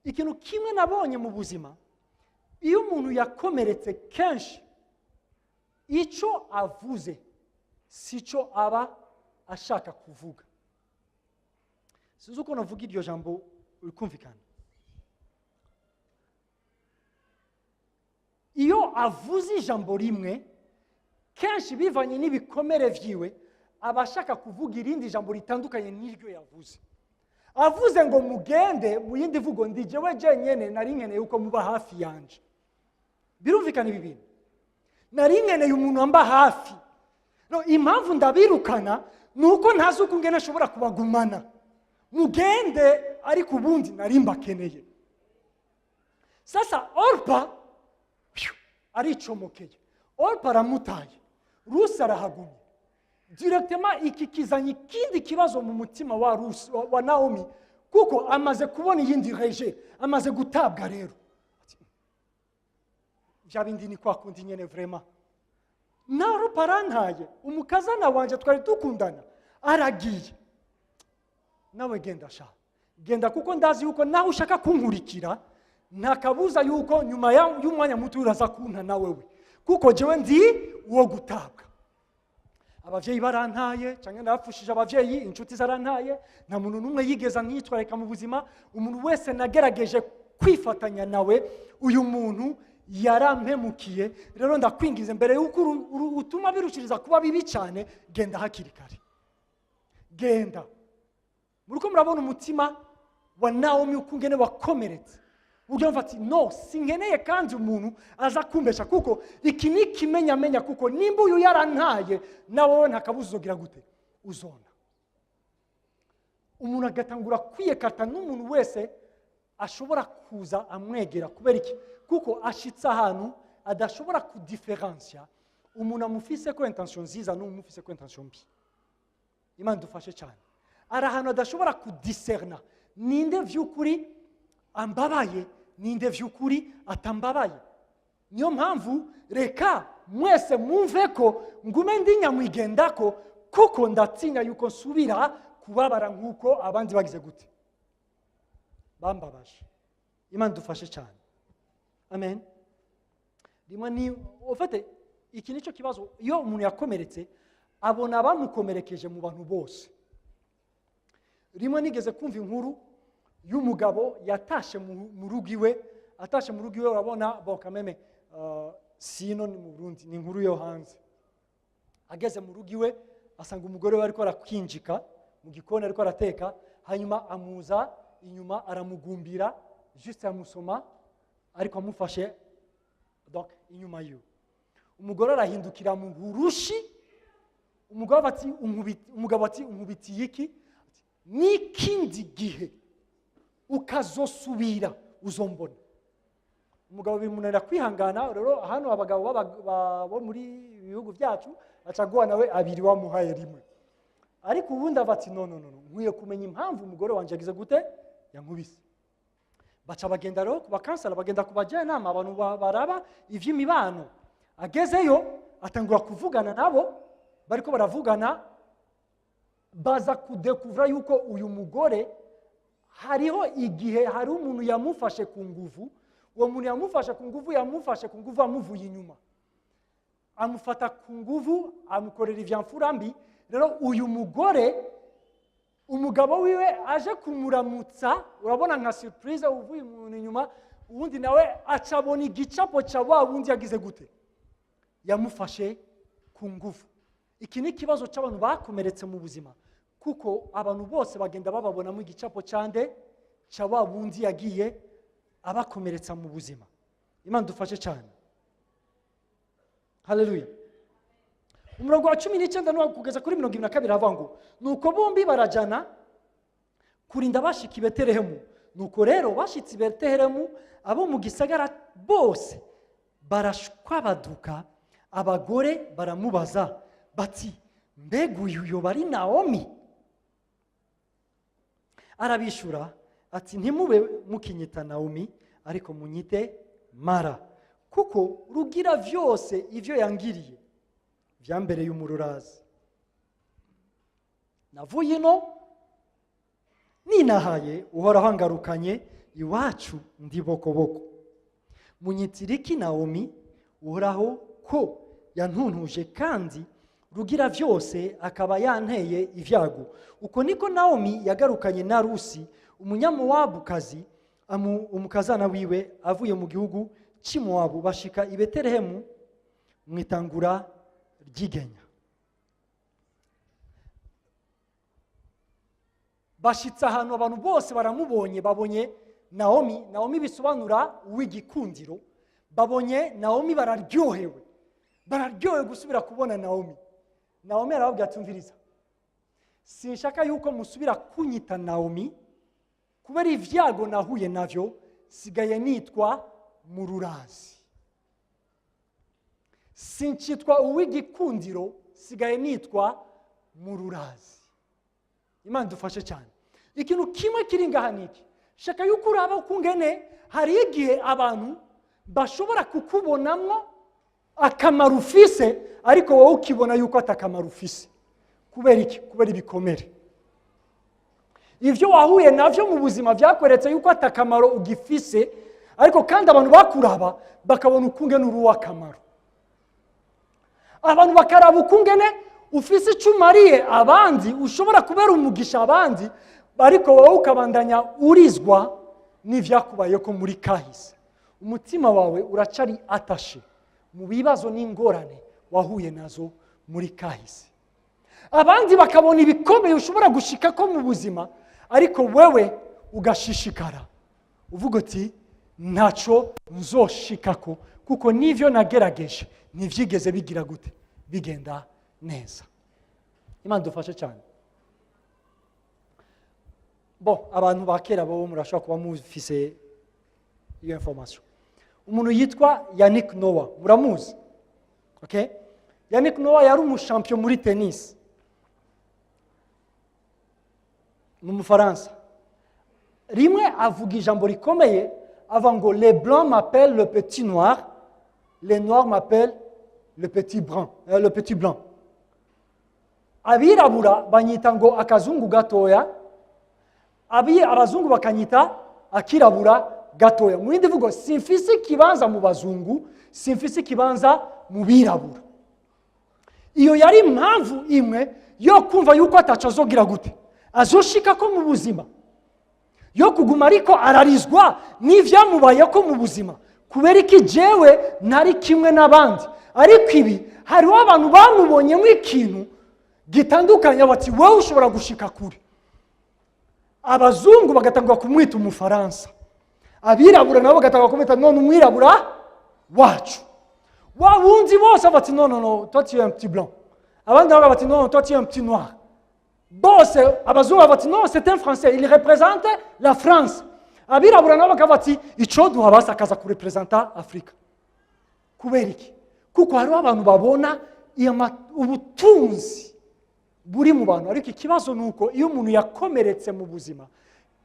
S1: Ikintu kimwe nabonye mu buzima, iyo umuntu yakomeretse kenshi, icyo avuze si cyo aba ashaka kuvuga. Sinzi uko navuga iryo jambo rikumvikana. Iyo avuze ijambo rimwe, kenshi bivanye n'ibikomere vyiwe, aba ashaka kuvuga irindi jambo ritandukanye n'iryo yavuze. Avuze ngo mugende, mu yindi vugo ndi jewe jenyene nari nkeneye uko muba hafi yanje. Birumvikana ibi bintu? Nari nkeneye umuntu amba hafi. No, impamvu ndabirukana ni uko ntazi uko ngene nshobora kubagumana. Mugende, ariko ubundi nari mbakeneye. Sasa Orpa phew, aricomokeye. Orpa aramutaye, Rusi arahagumye directement. Iki kizanye ikindi kibazo mu mutima wa Rusi, wa Naomi, kuko amaze kubona iyindi rejet, amaze gutabwa. Rero ati, bya bindi ni kwa kundi nyene, vraiment na Orpa arantaye, umukazana wanje twari dukundana aragiye. Nawe genda sha, genda, kuko ndazi yuko nawe ushaka kunkurikira, nta kabuza yuko nyuma y'umwanya muto uraza kunta na wewe, kuko jewe ndi uwo gutabwa. Abavyeyi barantaye, cyangwa ndapfushije abavyeyi, inshuti zarantaye, nta muntu n'umwe yigeze anyitwararika mu buzima. Umuntu wese nagerageje kwifatanya nawe, uyu muntu yarampemukiye. Rero ndakwingize, mbere yuko utuma birushiriza kuba bibi cyane, genda hakiri kare, genda. Muriko murabona umutima wa Naomi uko ungene wakomeretse, uburyo mva ati: "No, sinkeneye kandi umuntu aza kumbesha, kuko iki ni ikimenyamenya, kuko nimba uyu yarantaye, nawe wowe nta kabuza uzogira gute? Uzona." Umuntu agatangura kwiyekata n'umuntu wese ashobora kuza amwegera. Kubera iki? Kuko ashitse ahantu adashobora kudiferansiya umuntu amufise ko intention nziza n'umufise ko intention mbi. Imana dufashe cyane. Ari ahantu adashobora kudiserna ninde vy'ukuri ambabaye, ninde vy'ukuri atambabaye. Niyo mpamvu reka mwese mwumve ko ngume ndi nyamwigendako, kuko ndatinya yuko nsubira kubabara nk'uko abandi bagize gute, bambabaje. Imana dufashe cyane. Amen. Rimwe ni ufite iki, nicyo kibazo: iyo umuntu yakomeretse, abona abamukomerekeje mu bantu bose. Rimwe nigeze kumva inkuru y'umugabo yatashe mu rugo iwe. Atashe mu rugo iwe, urabona, bon, quand même, sino ni mu Burundi, ni inkuru yo hanze. Ageze mu rugo iwe, asanga umugore we ariko arakwinjika mu gikoni, ariko arateka. Hanyuma amuza inyuma, aramugumbira, juste amusoma ariko amufashe donc inyuma yiwe. Umugore arahindukira mu hurushi. Umugabo ati: Umugabo ati: "Unkubitiye iki?" Ati: "N'ikindi gihe ukazosubira uzombona." Umugabo bimunanira kwihangana. Rero hano abagabo bo muri bihugu byacu aca guha nawe abiri wamuhaye rimwe. Ariko ubundi ava ati: "No, no, no, no, nkwiye kumenya impamvu umugore wanjye yagize gute, yankubise." Baca bagenda rero ku bakansara, bagenda ku bajyanama, abantu baraba iby'imibano. Agezeyo atangura kuvugana nabo. Bariko baravugana, baza kudekuvura yuko uyu mugore hariho igihe hari umuntu yamufashe ku nguvu. Uwo muntu yamufashe ku nguvu, yamufashe ku nguvu amuvuye inyuma, amufata ku nguvu, amukorera ivyamfura mbi. Rero uyu mugore, umugabo wiwe aje kumuramutsa, urabona nka surprise, uvuye umuntu inyuma, uwundi nawe acabona igicapo cya wa wundi yagize gute, yamufashe ku nguvu. Iki ni ikibazo cy'abantu bakomeretse mu buzima, kuko abantu bose bagenda bababonamo igicapo cyande, cya wa wundi yagiye abakomeretsa mu buzima. Imana dufashe cyane. Haleluya. Umurongo wa 19 kugeza kuri 22 aravuga ngo: "Nuko bombi barajana kurinda bashika i Betelehemu. Nuko rero bashitse i Betelehemu, abo mu gisagara bose barashwabaduka. Abagore baramubaza bati: 'Mbega uyu yoba ari Nawomi?' Arabishura ati: 'Ntimube mukinyita Nawomi, ariko munyite Mara, kuko Rugira vyose ivyo yangiriye vyambereye umururazi. Navuye ino ninahaye, Uhoraho angarukanye iwacu ndi bokoboko. Munyitira iki Nawomi, Uhoraho ko yantuntuje, kandi Rugira vyose akaba yanteye ibyago?' Uko niko Nawomi yagarukanye na Rusi Umunyamowabukazi, umukazana wiwe, avuye mu gihugu cy'i Mowabu, bashika i Betelehemu mu itangura ry'igenya." Bashitse ahantu, abantu bose baramubonye, babonye Nawomi. Nawomi bisobanura uw'igikundiro. Babonye Nawomi bararyohewe, bararyohewe gusubira kubona Nawomi. Nawomi arababwira ati: "Umviriza, sinshaka yuko musubira kunyita Nawomi kubera ibyago nahuye navyo. Sigaye nitwa Mururazi. Sincitwa uw'igikundiro, sigaye nitwa Mururazi." Imana idufashe cyane. Ikintu kimwe kiri ngaha ni iki: shaka yuko uraba ukungene hari igihe abantu bashobora kukubonamwo akamaro ufise, ariko wowe ukibona yuko atakamaro ufise. Kubera iki? Kubera ibikomere, ibyo wahuye navyo mu buzima byakweretse yuko atakamaro ugifise, ariko kandi abantu bakuraba bakabona ukungene uri uw'akamaro. Abantu bakaraba ukungene ufise icyo umariye abandi, ushobora kubera umugisha abandi, ariko wowe ukabandanya urizwa n'ibyakubayeho muri kahise. Umutima wawe uracari atashe mu bibazo n'ingorane wahuye nazo muri kahise. Abandi bakabona ibikomeye ushobora gushika ko mu buzima, ariko wewe ugashishikara uvuga uti: "Ntacyo nzoshikako, kuko n'ivyo nagerageje ntibyigeze bigira gute, bigenda neza." Imana dufashe cyane. Bon, abantu ba kera bo murashobora kuba mufise iyo information. Umuntu yitwa Yannick Noah, muramuzi? Okay, Yannick Noah yari umushampion muri tennis, ni Umufaransa. Rimwe avuga ijambo rikomeye, avuga ngo: "Les blancs m'appellent le petit noir, les noirs m'appellent le petit brun, le petit blanc." Abirabura banyita ngo akazungu gatoya, abazungu bakanyita akirabura gatoya. Mu yindi mvugo, simfise ikibanza mu bazungu, simfise ikibanza mu birabura. Iyo yari impamvu imwe yo kumva yuko ataco azogira gute, azoshika ko mu buzima, yo kuguma ariko ararizwa n'ivyamubayeko mu buzima. Kubera iki jewe ntari kimwe n'abandi? Ariko ibi, hariho abantu bamubonyemo ikintu gitandukanye, bati: "Wowe ushobora gushika kure." Abazungu bagatangura kumwita Umufaransa, abirabura nabo bagatangura kumwita none umwirabura wacu wa wundi. Bose bati: "Non, non, non, toi tu es un petit blanc." Abandi nabo bati: "Non, toi tu es un petit noir." Bose, abazungu bati: "Non, c'est un Français, il représente la France." Abirabura nabo bakavuga bati: "Ico duha basi akaza kurepresenta Afurika." Kubera iki? Kuko hariho abantu babona ubutunzi buri mu bantu. Ariko ikibazo ni uko iyo umuntu yakomeretse mu buzima,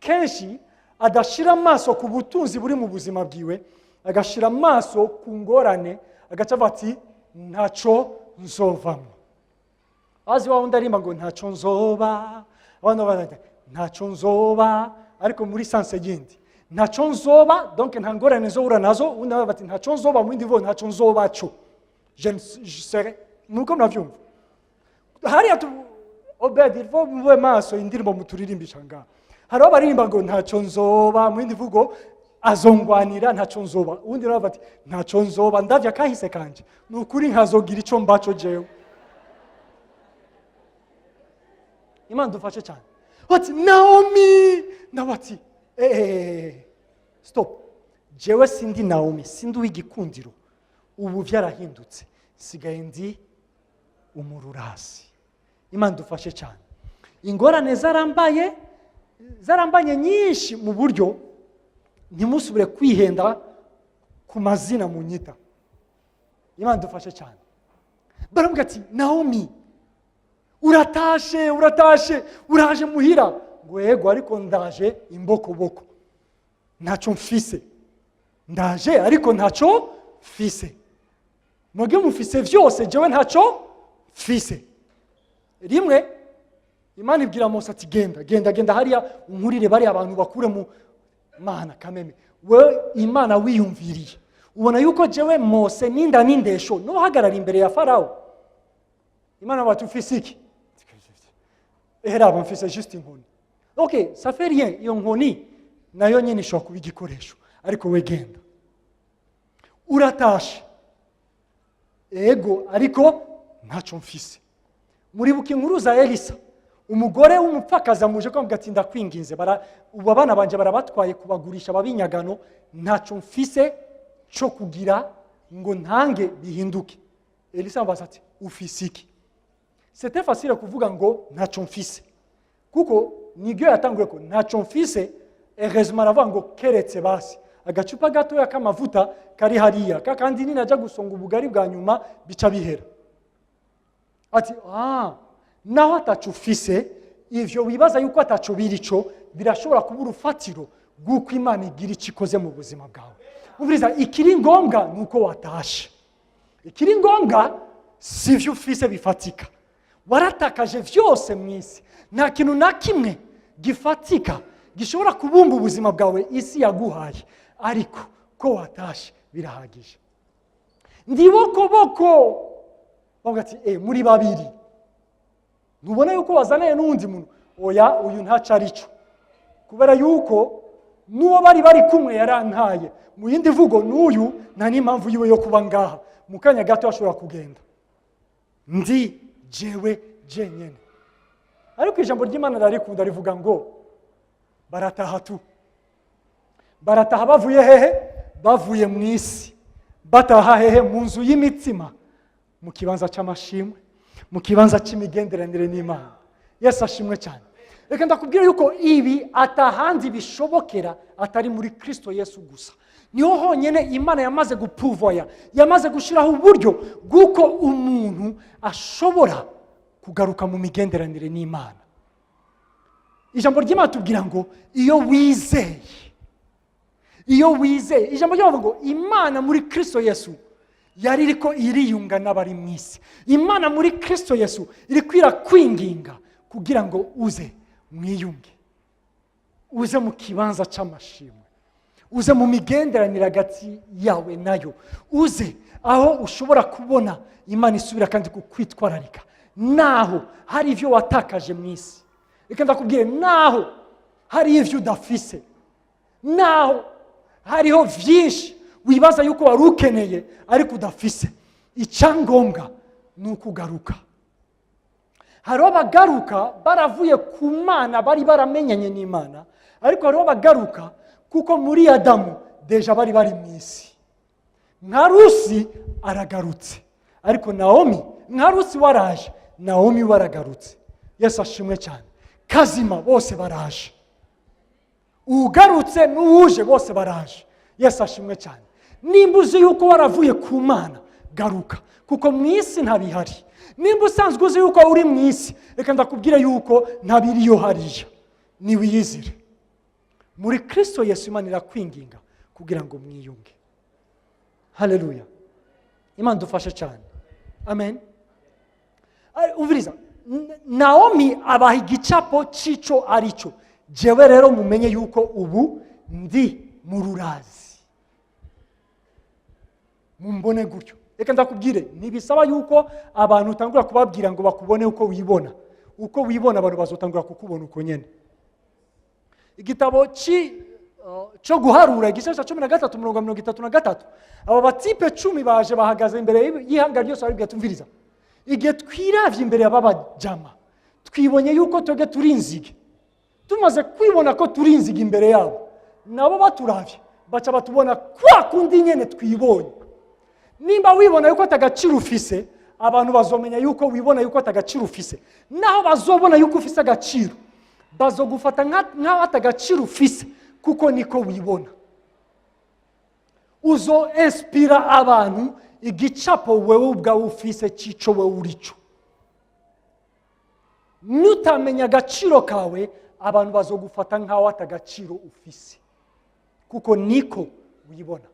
S1: kenshi adashyira amaso ku butunzi buri mu buzima bwiwe, agashyira amaso ku ngorane, agaca avuga ati: "Ntaco nzovamo." Azi wa wundi arimba ngo "Ntaco nzoba", abandi bavuga "Ntaco nzoba", ariko muri sens yindi, ntaco nzoba, donc nta ngorane nzohura nazo. Undi nawe bati: "Ntaco nzoba", mu yindi mvugo, ntaco nzoba co, je ne je serai. Nuko muravyumva hariya Obed, il faut mube maso indirimbo muturirimbisha ngaha. Hariho abaririmba ngo "Ntaco nzoba", mu yindi mvugo azongwanira, ntaco nzoba. Uwundi nawe ati: "Ntaco nzoba, ndavye akahise kanje, ni ukuri nkazogira ico mbaco jewe." Imana dufashe cyane. Bati: "Naomi." Nawe ati: "Eh, stop, jewe sindi Naomi, sindi uw'igikundiro. Ubu byarahindutse, sigaye ndi umururasi." Imana dufashe cyane. Ingorane zarambaye, zarambanye nyinshi mu buryo ntimusubire kwihenda ku mazina munyita. Imana dufashe cyane. Baravuga ati: "Naomi, uratashe, uratashe, uraje muhira." Ngo: "Yego, ariko ndaje imbokoboko, ntacyo mfise. Ndaje ariko ntacyo mfise. Mwebwe mufise byose, jewe ntacyo mfise." Rimwe Imana ibwira Mose ati: "Genda, genda, genda hariya unkurire bariya abantu bakure mu mana." Kameme we Imana wiyumviriye, ubona yuko jewe Mose ninda n'indesho nuhagarara imbere ya Farawo? Imana bati: "Ufise iki?" "Eraba, mfise juste inkoni." "Ok, ça fait rien, iyo nkoni nayo nyine ishobora kuba igikoresho, ariko we genda." "Uratashe?" "Ego, ariko ntacyo mfise." Muribuka inkuru za Elisa, umugore w'umupfakazi amuje ko ati: "Ndakwinginze, ubu abana banje barabatwaye kubagurisha babinyagano, ntacyo mfise cyo kugira ngo ntange bihinduke." Elisa amubaza ati: "Ufise iki?" C'était facile kuvuga ngo "Ntacyo mfise", kuko nibyo yatanguye ko "Ntacyo mfise". Heureusement aravuga ngo: "Keretse basi agacupa gatoya k'amavuta kari hariya, kakandi ninajya gusonga ubugari bwa nyuma bica bihera." Ati: "Ah, naho ataco ufise, ivyo wibaza yuko ataco birico birashobora kuba urufatiro rw'uko Imana igira icyo ikoze mu buzima bwawe." Umviriza, ikiri ngombwa ni uko watashe. Ikiri ngombwa si ivyo ufise bifatika. Waratakaje vyose mu isi, nta kintu na kimwe gifatika gishobora kubumba ubuzima bwawe isi yaguhaye, ariko ko watashe birahagije. Ndibokoboko. Bavuga ati: "Muri babiri, ntubona yuko wazanaye n'uwundi muntu?" "Oya, uyu ntaco arico, kubera yuko n'uwo bari bari kumwe yarantaye." Mu yindi mvugo, n'uyu nta n'impamvu yiwe yo kuba ngaha, mu kanya gato ashobora kugenda, ndi jewe jenyene. Ariko ijambo ry'Imana rarikunda, rivuga ngo barataha tu. Barataha bavuye hehe? Bavuye mu isi, bataha hehe? Mu nzu y'imitsima, mu kibanza cy'amashimwe, mu kibanza cy'imigenderanire n'Imana. Yesu ashimwe cyane. Reka ndakubwira yuko ibi atahandi bishobokera atari muri Kristo Yesu gusa. Niho honyine Imana yamaze gupuvoya, yamaze gushyiraho uburyo bw'uko umuntu ashobora kugaruka mu migenderanire n'Imana. Ijambo ry'Imana tubwira ngo iyo wizeye, iyo wizeye, ijambo ry'Imana ngo Imana muri Kristo Yesu yari iriko iriyunga n'abari mu isi. Imana muri Kristo Yesu iri kwinginga kugira ngo uze mwiyunge, uze mu kibanza cy'amashimwe, uze mu migenderanire hagati yawe nayo, uze aho ushobora kubona Imana isubira kandi kukwitwararika, naho hari ibyo watakaje mu isi. Reka ndakubwire, naho hari ibyo udafise, naho hariho byinshi wibaza yuko wari ukeneye ariko udafise, icyangombwa ni ukugaruka. Hariho abagaruka baravuye ku Mana, bari baramenyanye n'Imana, ariko hariho abagaruka kuko muri Adamu déjà bari bari mu isi. Nka Rusi aragarutse, ariko Nawomi, nka Rusi waraje, Nawomi waragarutse. Yesu ashimwe cyane. Kazima bose baraje, ugarutse n'uwuje bose baraje. Yesu ashimwe cyane. Nimba uzi yuko waravuye ku Mana, garuka, kuko mu isi ntabihari. Nimba usanzwe uzi yuko uri mu isi, reka ndakubwire yuko ntabiriyo hariya. Niwiyizire muri Kristo Yesu. Imana irakwinginga kugira ngo mwiyunge. Haleluya! Imana dufashe cyane. Amen. Umviriza, Nawomi abaha igicapo cy'icyo ari cyo. Jewe rero mumenye yuko ubu ndi mu rurazi, mumbone gutyo. Reka ndakubwire, ntibisaba yuko abantu utangura kubabwira ngo bakubone uko wibona. Uko wibona, abantu bazotangura kukubona uko nyene. Igitabo cyo Guharura, igice cya 13, umurongo wa 33. Aba batipe 10 baje bahagaze imbere y'ihanga ryose, baribwira: "Tumviriza, igihe twiravye imbere y'aba bajama, twibonye yuko twebwe turi inzige. Tumaze kwibona ko turi inzige imbere yabo, nabo baturavye baca batubona kwa kundi nyene twibonye." Nimba wibona yuko atagaciro ufise, abantu bazomenya yuko wibona yuko atagaciro ufise. Naho bazobona yuko ufise agaciro, bazogufata nk'aho atagaciro ufise, kuko niko wibona. Uzo inspira abantu igicapo wewe ubwawe ufise c'ico wewe urico. Nutamenya agaciro kawe, abantu bazogufata nk'aho atagaciro ufise, kuko niko wibona.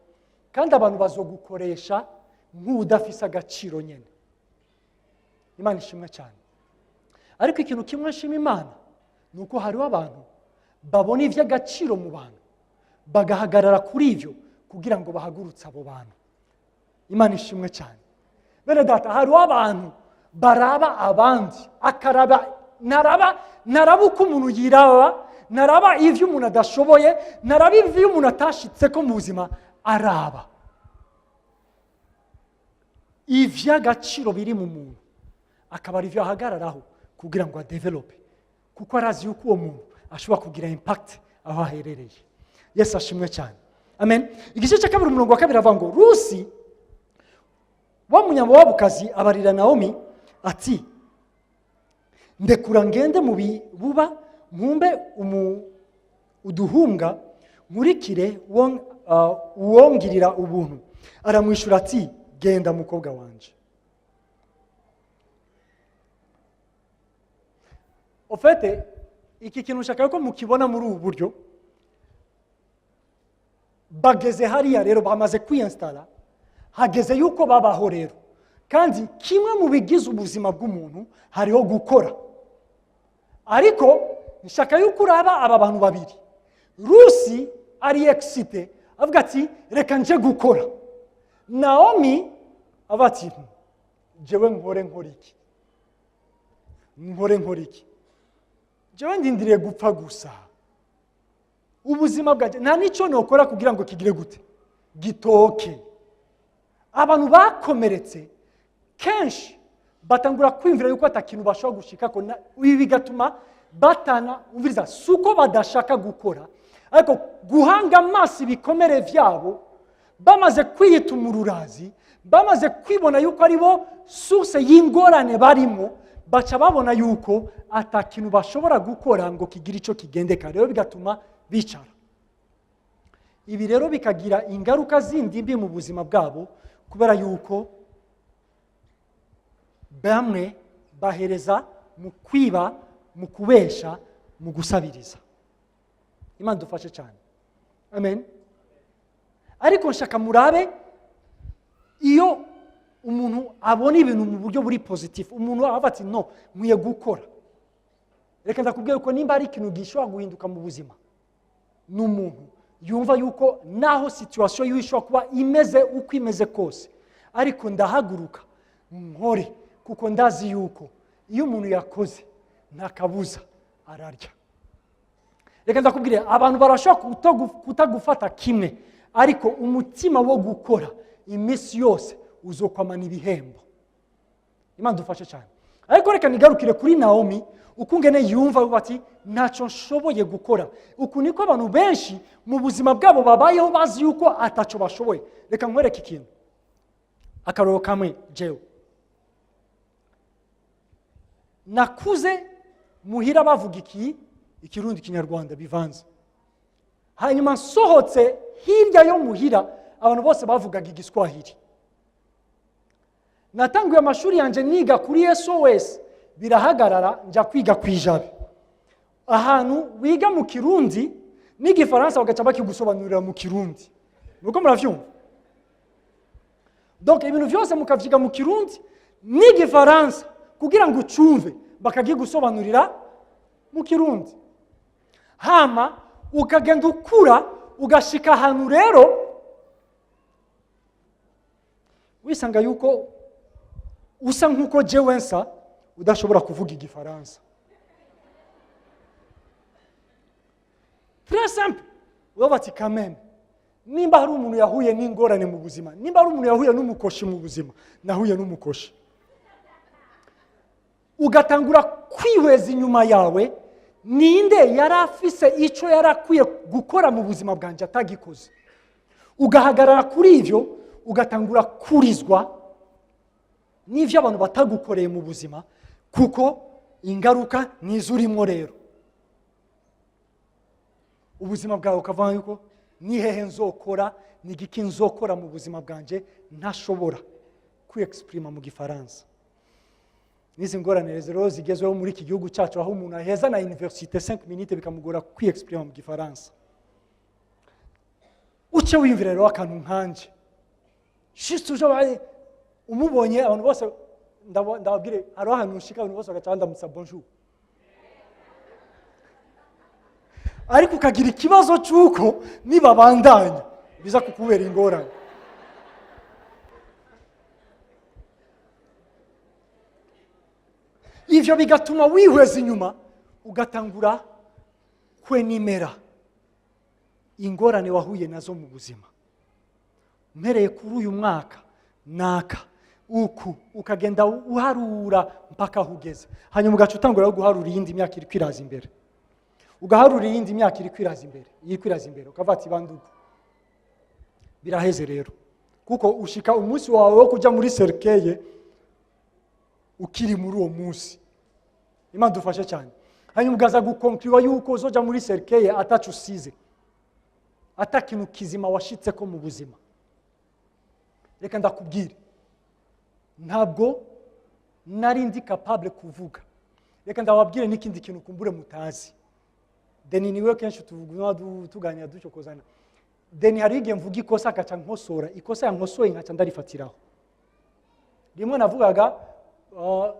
S1: Kandi abantu bazogukoresha nk'udafise agaciro nyine. Imana ishimwe cyane. Ariko ikintu kimwe nshima Imana ni uko hariho abantu babona iby'agaciro mu bantu, bagahagarara kuri ibyo kugira ngo bahagurutse abo bantu. Imana ishimwe cyane. Bene data, hariho abantu baraba abandi, akaraba, ntaraba uko umuntu yiraba, ntaraba ibyo umuntu adashoboye, ntaraba ibyo umuntu atashitse ko mu buzima, araba iby'agaciro biri mu muntu, akaba ari byo ahagararaho kugira ngo adevelope, kuko arazi yuko uwo muntu ashobora kugira impact aho aherereye. Yesu ashimwe cyane. Amen. Igice cya 2, umurongo wa 2 avuga ngo: "Rusi wa Munyamowabukazi abarira Nawomi ati: 'Ndekura ngende mu bibuba, mpumbe uduhunga, nkurikire uwongirira ubuntu.' Aramwishyura ati: 'Genda, mukobwa wanje.'" Au fait, iki kintu nshaka ko mukibona muri ubu buryo. Bageze hariya rero, bamaze kwiyensitara, hageze yuko babaho rero. Kandi kimwe mu bigize ubuzima bw'umuntu hariho gukora. Ariko nshaka yuko uraba aba bantu babiri. Rusi ari excité, avuga ati: "Reka nje gukora." Naomi avuga ati: "Jewe nkore nkora iki? Nkore nkora iki? Jewe ndindiriye gupfa gusa. Ubuzima bwanjye nta n'icyo nokora kugira ngo kigire gute, gitoke." Abantu bakomeretse kenshi batangura kwiyumvira yuko atakintu bashobora gushikako, ibi bigatuma batana. Umviriza, si uko badashaka gukora, ariko guhanga amaso ibikomere byabo, bamaze kwiyita umururazi, bamaze kwibona yuko ari bo source y'ingorane barimo. Baca babona yuko ata kintu bashobora gukora ngo kigire icyo kigendeka. Rero bigatuma bicara. Ibi rero bikagira ingaruka zindi mbi mu buzima bwabo, kubera yuko bamwe bahereza mu kwiba, mu kubesha, mu gusabiriza. Imana dufashe cyane. Amen. Ariko nshaka murabe iyo umuntu abona ibintu mu buryo buri positif, umuntu aba ati: "No, nkwiye gukora." Reka ndakubwira ko nimba ari ikintu gishobora guhinduka mu buzima, ni umuntu yumva yuko naho situation yiwe ishobora kuba imeze uko imeze kose, ariko ndahaguruka nkore, kuko ndazi yuko iyo umuntu yakoze nta kabuza ararya. Reka ndakubwire, abantu barashobora kutagufata kimwe, ariko umutima wo gukora iminsi yose uzokwamana ibihembo. Imana dufashe cyane. Ariko reka nigarukire kuri Naomi, ukungene yumva ati: "Ntacyo nshoboye gukora." Uku niko abantu benshi mu buzima bwabo babayeho, bazi yuko atacyo bashoboye. Reka nkwereke ikintu, akaroro kamwe. Jewe nakuze muhira bavuga iki Ikirundi, Ikinyarwanda bivanze. Hanyuma nsohotse hirya yo muhira, abantu bose bavugaga Igiswahili. Natanguye amashuri yanjye niga kuri SOS, birahagarara, njya kwiga ku Ijabe, ahantu wiga mu Kirundi n'Igifaransa bagaca bakigusobanurira mu Kirundi. Nuko muravyumva, donc ibintu byose mukavyiga mu Kirundi n'Igifaransa, kugira ngo ucumve bakagigusobanurira mu Kirundi. Hama ukagenda ukura, ugashika ahantu rero wisanga yuko usa nk'uko jewe nsa, udashobora kuvuga Igifaransa. Très simple, uraba ati: "Kameme, nimba hari umuntu yahuye n'ingorane mu buzima, nimba hari umuntu yahuye n'umukoshi mu buzima, nahuye n'umukoshi." Ugatangura kwihweza inyuma yawe: ninde yari afise icyo yari akwiye gukora mu buzima bwanjye atagikoze? Ugahagarara kuri ibyo, ugatangura kurizwa n'ibyo abantu batagukoreye mu buzima, kuko ingaruka nizo urimo. Rero ubuzima bwawe ukavuga yuko: "Ni hehe nzokora? Ni igiki nzokora mu buzima bwanjye ntashobora kwiyexprima mu Gifaransa?" N'izi ngorane rero zigezweho muri iki gihugu cyacu, aho umuntu aheza na université 5 minutes bikamugora kwiyexprima mu Gifaransa. Uce wiyumvira rero akantu nkanje, juste uje umubonye, abantu bose, ndababwire, hariho ahantu nshika abantu bose bagaca bandamutsa "bonjour", ariko ukagira ikibazo cy'uko nibabandanya biza kukubera ingorane. Ivyo bigatuma wihweza inyuma, ugatangura kwenimera ingorane wahuye nazo mu buzima. Mpereye kuri uyu mwaka naka uku, ukagenda uharura mpaka aho ugeze, hanyuma ugaca utangura guharura iyindi myaka iri kwiraza imbere, ugaharura iyindi myaka iri kwiraza imbere, iri kwiraza imbere, ukavuga ati: "Bandugu, biraheze." Rero kuko ushika umunsi wawe wo kujya muri cercueil ukiri muri uwo munsi. Imana dufashe cyane. Hanyuma ugaza gukonkuriwa yuko uzoja muri cercueil ataco usize, ata kintu kizima washitseko mu buzima. Reka ndakubwire, ntabwo nari ndi capable kuvuga. Reka ndababwire n'ikindi kintu kumbure mutazi. Deni niwe kenshi tuvuguma tuganira ducokozana. Deni hari igihe mvuga ikosa akaca nkosora, ikosa yankosoye nkaca ndarifatiraho. Rimwe navugaga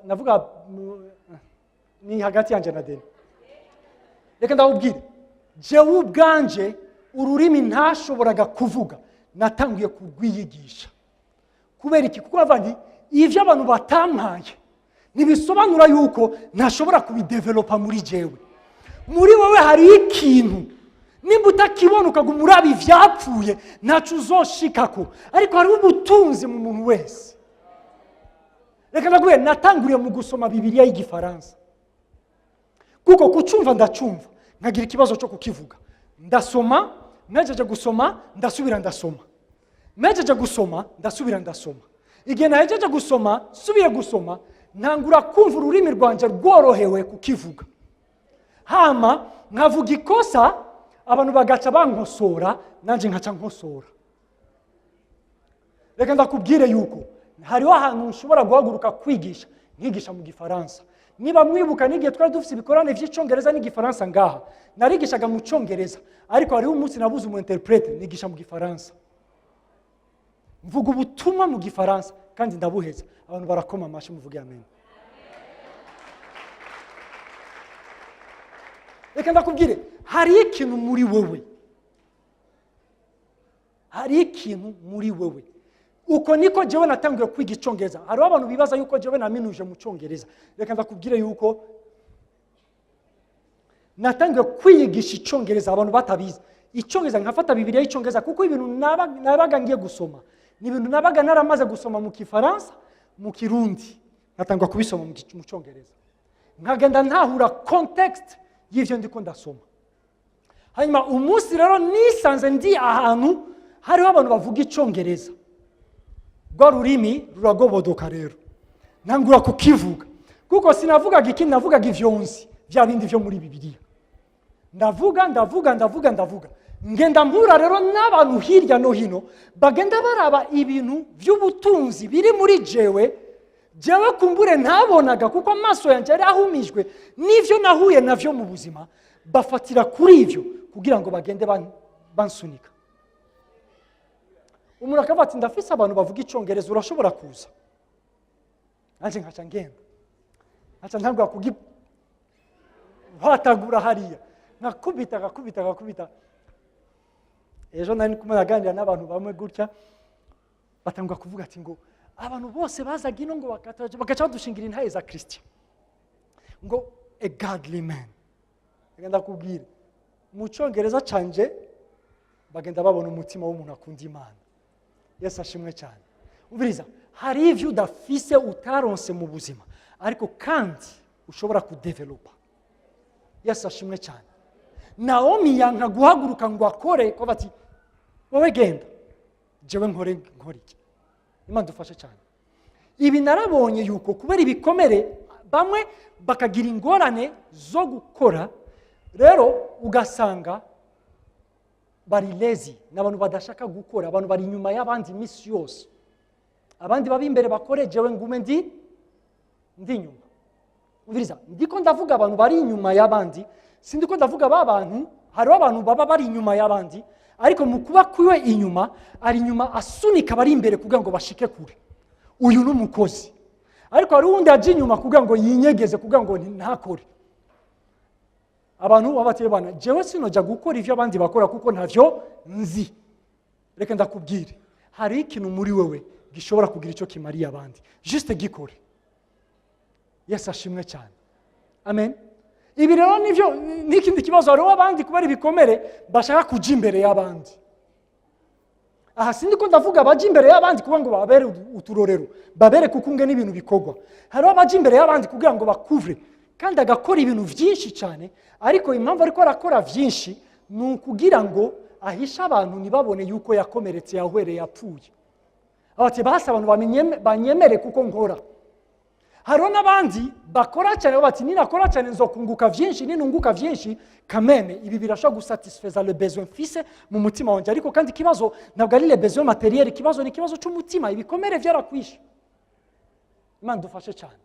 S1: navuga ni hagati yanjye na Deni. Reka ndabubwire, jewe ubwanje ururimi ntashoboraga kuvuga natanguye kurwiyigisha. Kubera iki? Kuko bavandi, ivyo abantu batampaye ntibisobanura yuko ntashobora kubidevelopa muri jewe. Muri wowe hariho ikintu, nimba utakibona ukaguma uraba ivyapfuye, ntaco uzoshikako. Ariko hariho ubutunzi mu muntu wese. Reka ndakubwire, natanguriye mu gusoma Bibiliya y'Igifaransa, kuko kucumva ndacumva, nkagira ikibazo cyo kukivuga. Ndasoma, mpejeje gusoma ndasubira ndasoma, mpejeje gusoma ndasubira ndasoma. Igihe nahejeje gusoma, nsubiye gusoma. Ntangura kumva ururimi rwanjye rworohewe kukivuga, hama nkavuga ikosa, abantu bagaca bankosora, nanjye nkaca nkosora. Reka ndakubwire yuko hariho ahantu nshobora guhaguruka kwigisha, nkigisha mu Gifaransa. Niba mwibuka n'igihe twari dufite ibikorane by'Icyongereza n'Igifaransa ngaha, narigishaga mu Cyongereza, ariko hariho umunsi nabuze umu interprète, nigisha mu Gifaransa, mvuga ubutumwa mu Gifaransa kandi ndabuheza, abantu barakoma amashyi. Muvuge amen. Reka ndakubwire, hari ikintu muri wewe, hari ikintu muri wewe. Uko niko jewe natangiye kwiga Icyongereza. Hariho abantu bibaza yuko jewe naminuje mu Cyongereza. Reka ndakubwire yuko natangiye kwiyigisha Icyongereza abantu batabizi. Icyongereza, nkafata Bibiliya y'Icyongereza, kuko ibintu nabaga ngiye gusoma ni ibintu nabaga naramaze gusoma mu Kifaransa, mu Kirundi, nkatangwa kubisoma mu Cyongereza, nkagenda ntahura context y'ivyo ndiko ndasoma. Hanyuma umunsi rero nisanze ndi ahantu hariho abantu bavuga Icyongereza, rwa rurimi ruragobodoka. Rero ntangura kukivuga, kuko sinavugaga ikindi, navugaga ivyo nzi, bya bindi vyo muri Bibiliya. Ndavuga, ndavuga, ndavuga, ndavuga, ngenda mpura rero n'abantu hirya no hino bagenda baraba ibintu by'ubutunzi biri muri jewe, jewe kumbure ntabonaga, kuko amaso yanjye yari ahumijwe n'ivyo nahuye navyo mu buzima. Bafatira kuri ivyo kugira ngo bagende bansunika. Umuntu akavuga ati: "Ndafise abantu bavuga Icyongereza, urashobora kuza?" Nanjye nkaca ngenda, nkaca ntangura kugihatagura hariya, nkakubita, nkakubita, nkakubita. Ejo nari kumwe naganira n'abantu bamwe gutya, batangura kuvuga ati ngo abantu bose bazaga ino ngo bagaca badushingira intahe za Christian, ngo a godly man. Reka ndakubwira, mu Cyongereza canje bagenda babona umutima w'umuntu akunda Imana. Yesu ashimwe cyane. Umviriza, hari ivyo udafise, utaronse mu buzima, ariko kandi ushobora kudevelopa. Yesu ashimwe cyane. Naomi yanka guhaguruka ngo akore, ko bati: "Wowe genda, jewe nkore, nkore iki?" Imana dufashe cyane. Ibi narabonye yuko kubera ibikomere bamwe bakagira ingorane zo gukora. Rero ugasanga bari lazy, ni abantu badashaka gukora, abantu bari inyuma y'abandi iminsi yose. Abandi baba imbere bakore, jewe ngume ndi inyuma. Umviriza, ndiko ndavuga abantu bari inyuma y'abandi, sindiko ndavuga ba bantu. Hariho abantu baba bari inyuma y'abandi, ariko mu kuba kwiwe inyuma, ari inyuma asunika abari imbere kugira ngo bashike kure. Uyu ni umukozi. Ariko hari uwundi aje inyuma kugira ngo yinyegeze, kugira ngo ntakore. Abantu baba bati: "Bana, jewe sinojya gukora ivyo abandi bakora kuko ntavyo nzi." Reka ndakubwire, hari ikintu muri wewe gishobora kugira icyo kimariye abandi. Juste gikore. Yesu ashimwe cyane. Amen. Ibi rero nivyo n'ikindi kibazo. Hariho abandi kubera ibikomere bashaka kuja imbere y'abandi. Aha sindi ko ndavuga abaja imbere y'abandi kuba ngo babere uturorero, babere kuko unge n'ibintu bikorwa. Hariho abaja imbere y'abandi kugira ngo bakuvre, kandi agakora ibintu byinshi cyane, ariko impamvu ariko arakora byinshi ni ukugira ngo ahishe abantu ntibabone yuko yakomeretse, yahwereye, yapfuye. Ati: "Basi abantu banyemere kuko nkora." Hariho n'abandi bakora cyane, bati: "Ninakora cyane nzokunguka byinshi, ninunguka byinshi kameme ibi birashobora gusatisfeza le besoin mfise mu mutima wanjye." Ariko kandi ikibazo ntabwo ari le besoin matériel, ikibazo ni ikibazo cy'umutima, ibikomere byarakwishe. Imana dufashe cyane.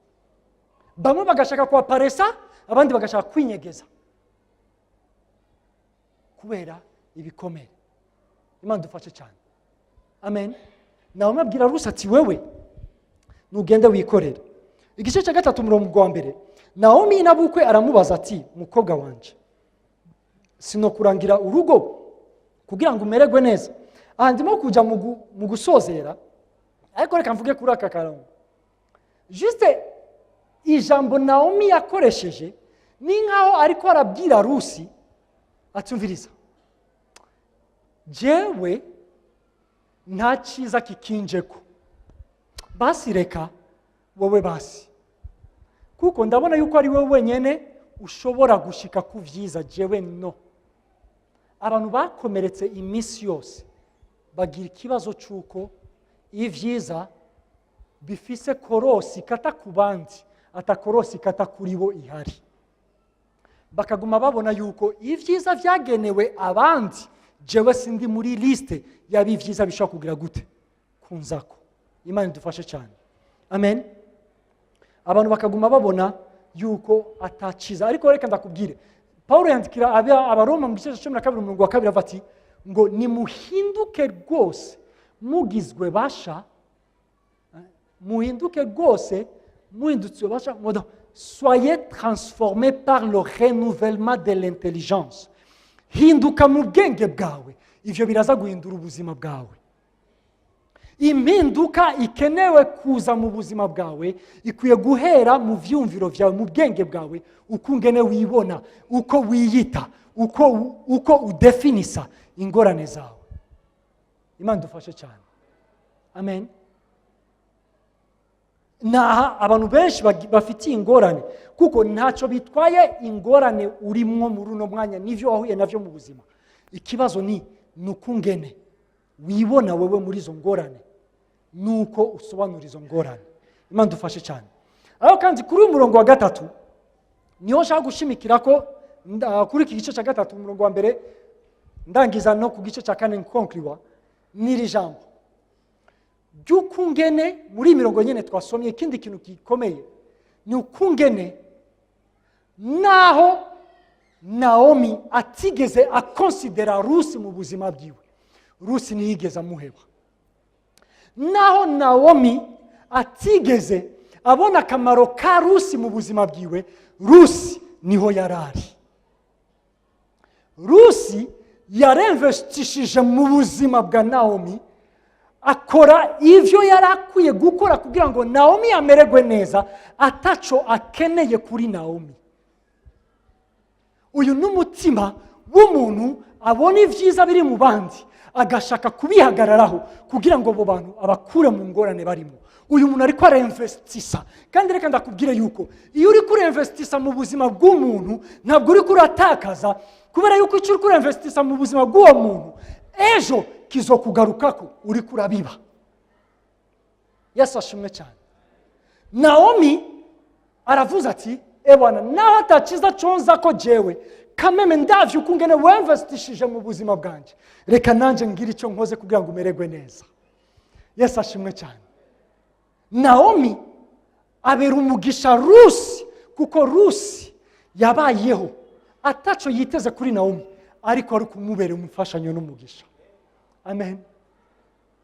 S1: Bamwe bagashaka kuhaparesa, abandi bagashaka kwinyegeza kubera ibikomere. Imana dufashe cyane. Amen. Nawe abwira Rusi ati: "Wewe nugende wikorere." Igice cya 3, umurongo wa 1. Naomi nabukwe aramubaza ati: "Mukobwa wanje, sinokurangira urugo kugira ngo umererwe neza?" Aha ndimo kujya mu gusozera, ariko reka mvuge kuri aka karongo. Juste ijambo Naomi yakoresheje ni nkaho ariko arabwira Rusi atumviriza: "Jewe nta cyiza kikinjeko, basi reka wowe, basi kuko ndabona yuko ari wowe wenyine ushobora gushika ku byiza, jewe no." Abantu bakomeretse iminsi yose bagira ikibazo cy'uko ibyiza Bifise korosi ikata ku bandi, ata korosi ikata kuri bo ihari. Bakaguma babona yuko ibyiza byagenewe abandi, jewe sindi muri liste yaba ibyiza bishobora kugira gute kunzako. Imana idufashe cyane, amen. Abantu bakaguma babona yuko ataciza. Ariko reka ndakubwire, Paul yandikira Abaroma mu gice cya 12 umurongo wa 2, avuga ati ngo nimuhinduke rwose mugizwe basha, muhinduke rwose muhindutse basha, soyez transformés par le renouvellement de l'intelligence. Hinduka mu bwenge bwawe, ivyo biraza guhindura ubuzima bwawe. Impinduka ikenewe kuza mu buzima bwawe ikwiye guhera mu vyumviro vyawe, mu bwenge bwawe, uko ungene wibona, uko wiyita, uko udefinisa ingorane zawe. Imana idufashe cyane, amen. Naha abantu benshi bafitiye ingorane, kuko ntacyo bitwaye ingorane urimwo muri uno mwanya n'ivyo wahuye navyo mu buzima. Ikibazo ni ukungene wibona wewe muri izo ngorane, nuko usobanura izo ngorane. Imana idufashe cyane. Aho kandi kuri uyu murongo wa 3 niho nshaka gushimikira ko kuri iki gice cya 3 umurongo wa 1 ndangiza no ku gice cya 4 nkonkliwa n'iri jambo ry'ukungene muri mirongo nyene twasomye. Ikindi kintu gikomeye ni ukungene naho Naomi atigeze akonsidera Rusi mu buzima bwiwe, Rusi ntiyigeze amuheba. Naho Naomi atigeze abona akamaro ka Rusi mu buzima bwiwe, Rusi niho yarari. Rusi yaremvestishije mu buzima bwa Naomi, akora ivyo yari akwiye gukora kugira ngo Naomi amererwe neza, ataco akeneye kuri Naomi. Uyu ni umutima w'umuntu abona ibyiza biri mu bandi agashaka kubihagararaho kugira ngo abo bantu abakure mu ngorane barimo. Uyu muntu ariko aremvestisa. Kandi reka ndakubwire yuko iyo uri kuremvestisa mu buzima bw'umuntu ntabwo uri kuratakaza, kubera yuko icyo uri kuremvestisa mu buzima bw'uwo muntu ejo kizokugarukako uri kurabiba. Yesu ashimwe cyane. Naomi aravuze ati ebwana, naho atakiza conza ko jewe kameme ndavye ukungene wemvestishije mu buzima bwanje, reka nanje ngire icyo nkoze kugira ngo umererwe neza. Yesu ashimwe cyane. Naomi abera umugisha Rusi, kuko Rusi yabayeho ataco yiteze kuri Naomi, ariko ari kumubera umufashanyo n'umugisha. Amen.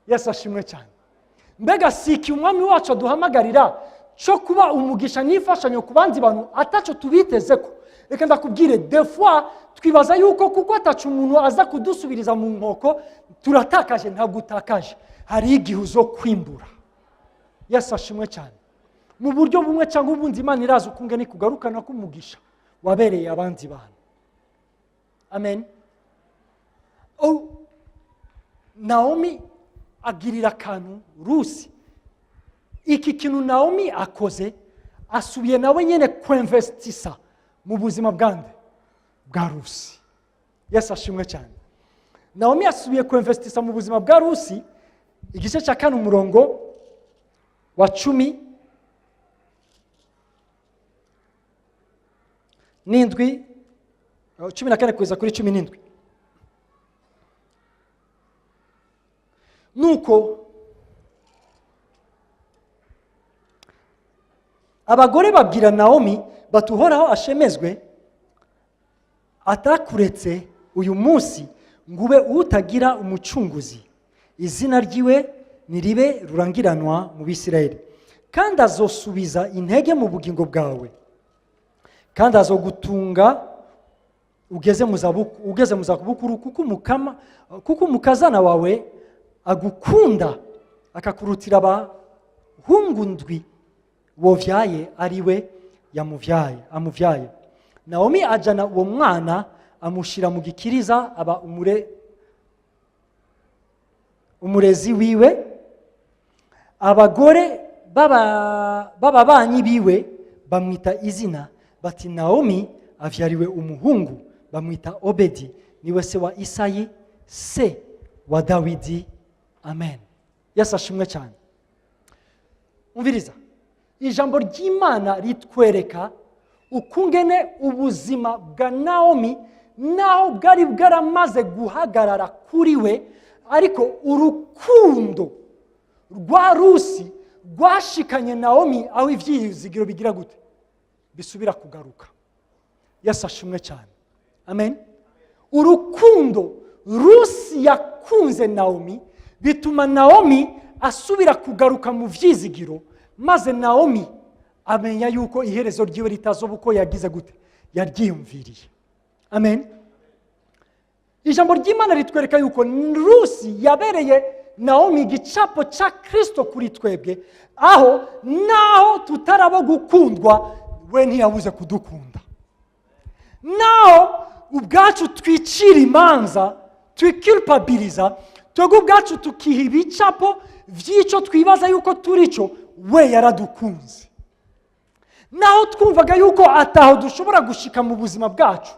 S1: Yesu ashimwe cyane. Mbega siki umwami wacu aduhamagarira cyo kuba umugisha n'imfashanyo ku bandi bantu ataco tubiteze ko. Reka ndakubwire, des fois twibaza yuko kuko ataco umuntu aza kudusubiriza mu nkoko turatakaje. Ntabwo utakaje, hari igihe uzo kwimbura. Yesu ashimwe cyane. Mu buryo bumwe cyangwa ubundi Imana iraza ukungene kugarukana k'umugisha wabereye abandi bantu. Amen. Naomi agirira akantu Rusi. Iki kintu Naomi akoze, asubiye nawe nyene kwemvestisa mu buzima bwande bwa Rusi. Yesu ashimwe cyane. Naomi asubiye kwemvestisa mu buzima bwa Rusi. Igice cya 4 umurongo wa 17, 14 kugeza kuri 17. Nuko abagore babwira Naomi bati Uhoraho ashemezwe atakuretse uyu munsi ngo ube utagira umucunguzi, izina ryiwe niribe rurangiranwa mu Bisirayeli, kandi azosubiza intege mu bugingo bwawe, kandi azogutunga ugeze mu zabukuru, kuko umukazana wawe agukunda akakurutira abahungu ndwi wovyaye ari we amuvyaye. Naomi ajana uwo mwana amushira mu gikiriza, aba umurezi wiwe. Abagore b'ababanyi biwe bamwita izina bati Naomi avyariwe umuhungu, bamwita Obedi, niwe se wa Isayi se wa Dawidi. Amen. Yesu ashimwe cyane. Umviriza, ijambo ry'Imana ritwereka ukungene ubuzima bwa Nawomi, naho bwari bwaramaze guhagarara kuri we, ariko urukundo rwa Rusi rwashikanye Nawomi aho ibyizigiro bigira gute? Bisubira kugaruka. Yesu ashimwe cyane, amen. Urukundo Rusi yakunze Nawomi bituma Nawomi asubira kugaruka mu byizigiro, maze Nawomi amenya yuko iherezo ryiwe ritazoba uko yagize gute? Yaryiyumviriye. Amen. Ijambo ry'Imana ritwereka yuko Rusi yabereye Nawomi igicapo cya Kirisito kuri twebwe, aho naho tutarabo gukundwa, we ntiyabuze kudukunda. Naho ubwacu twicira imanza, twikirupabiriza twebwe ubwacu, tukiha ibicapo by'icyo twibaza yuko turi cyo, we yaradukunze. Naho twumvaga yuko ataho dushobora gushika mu buzima bwacu,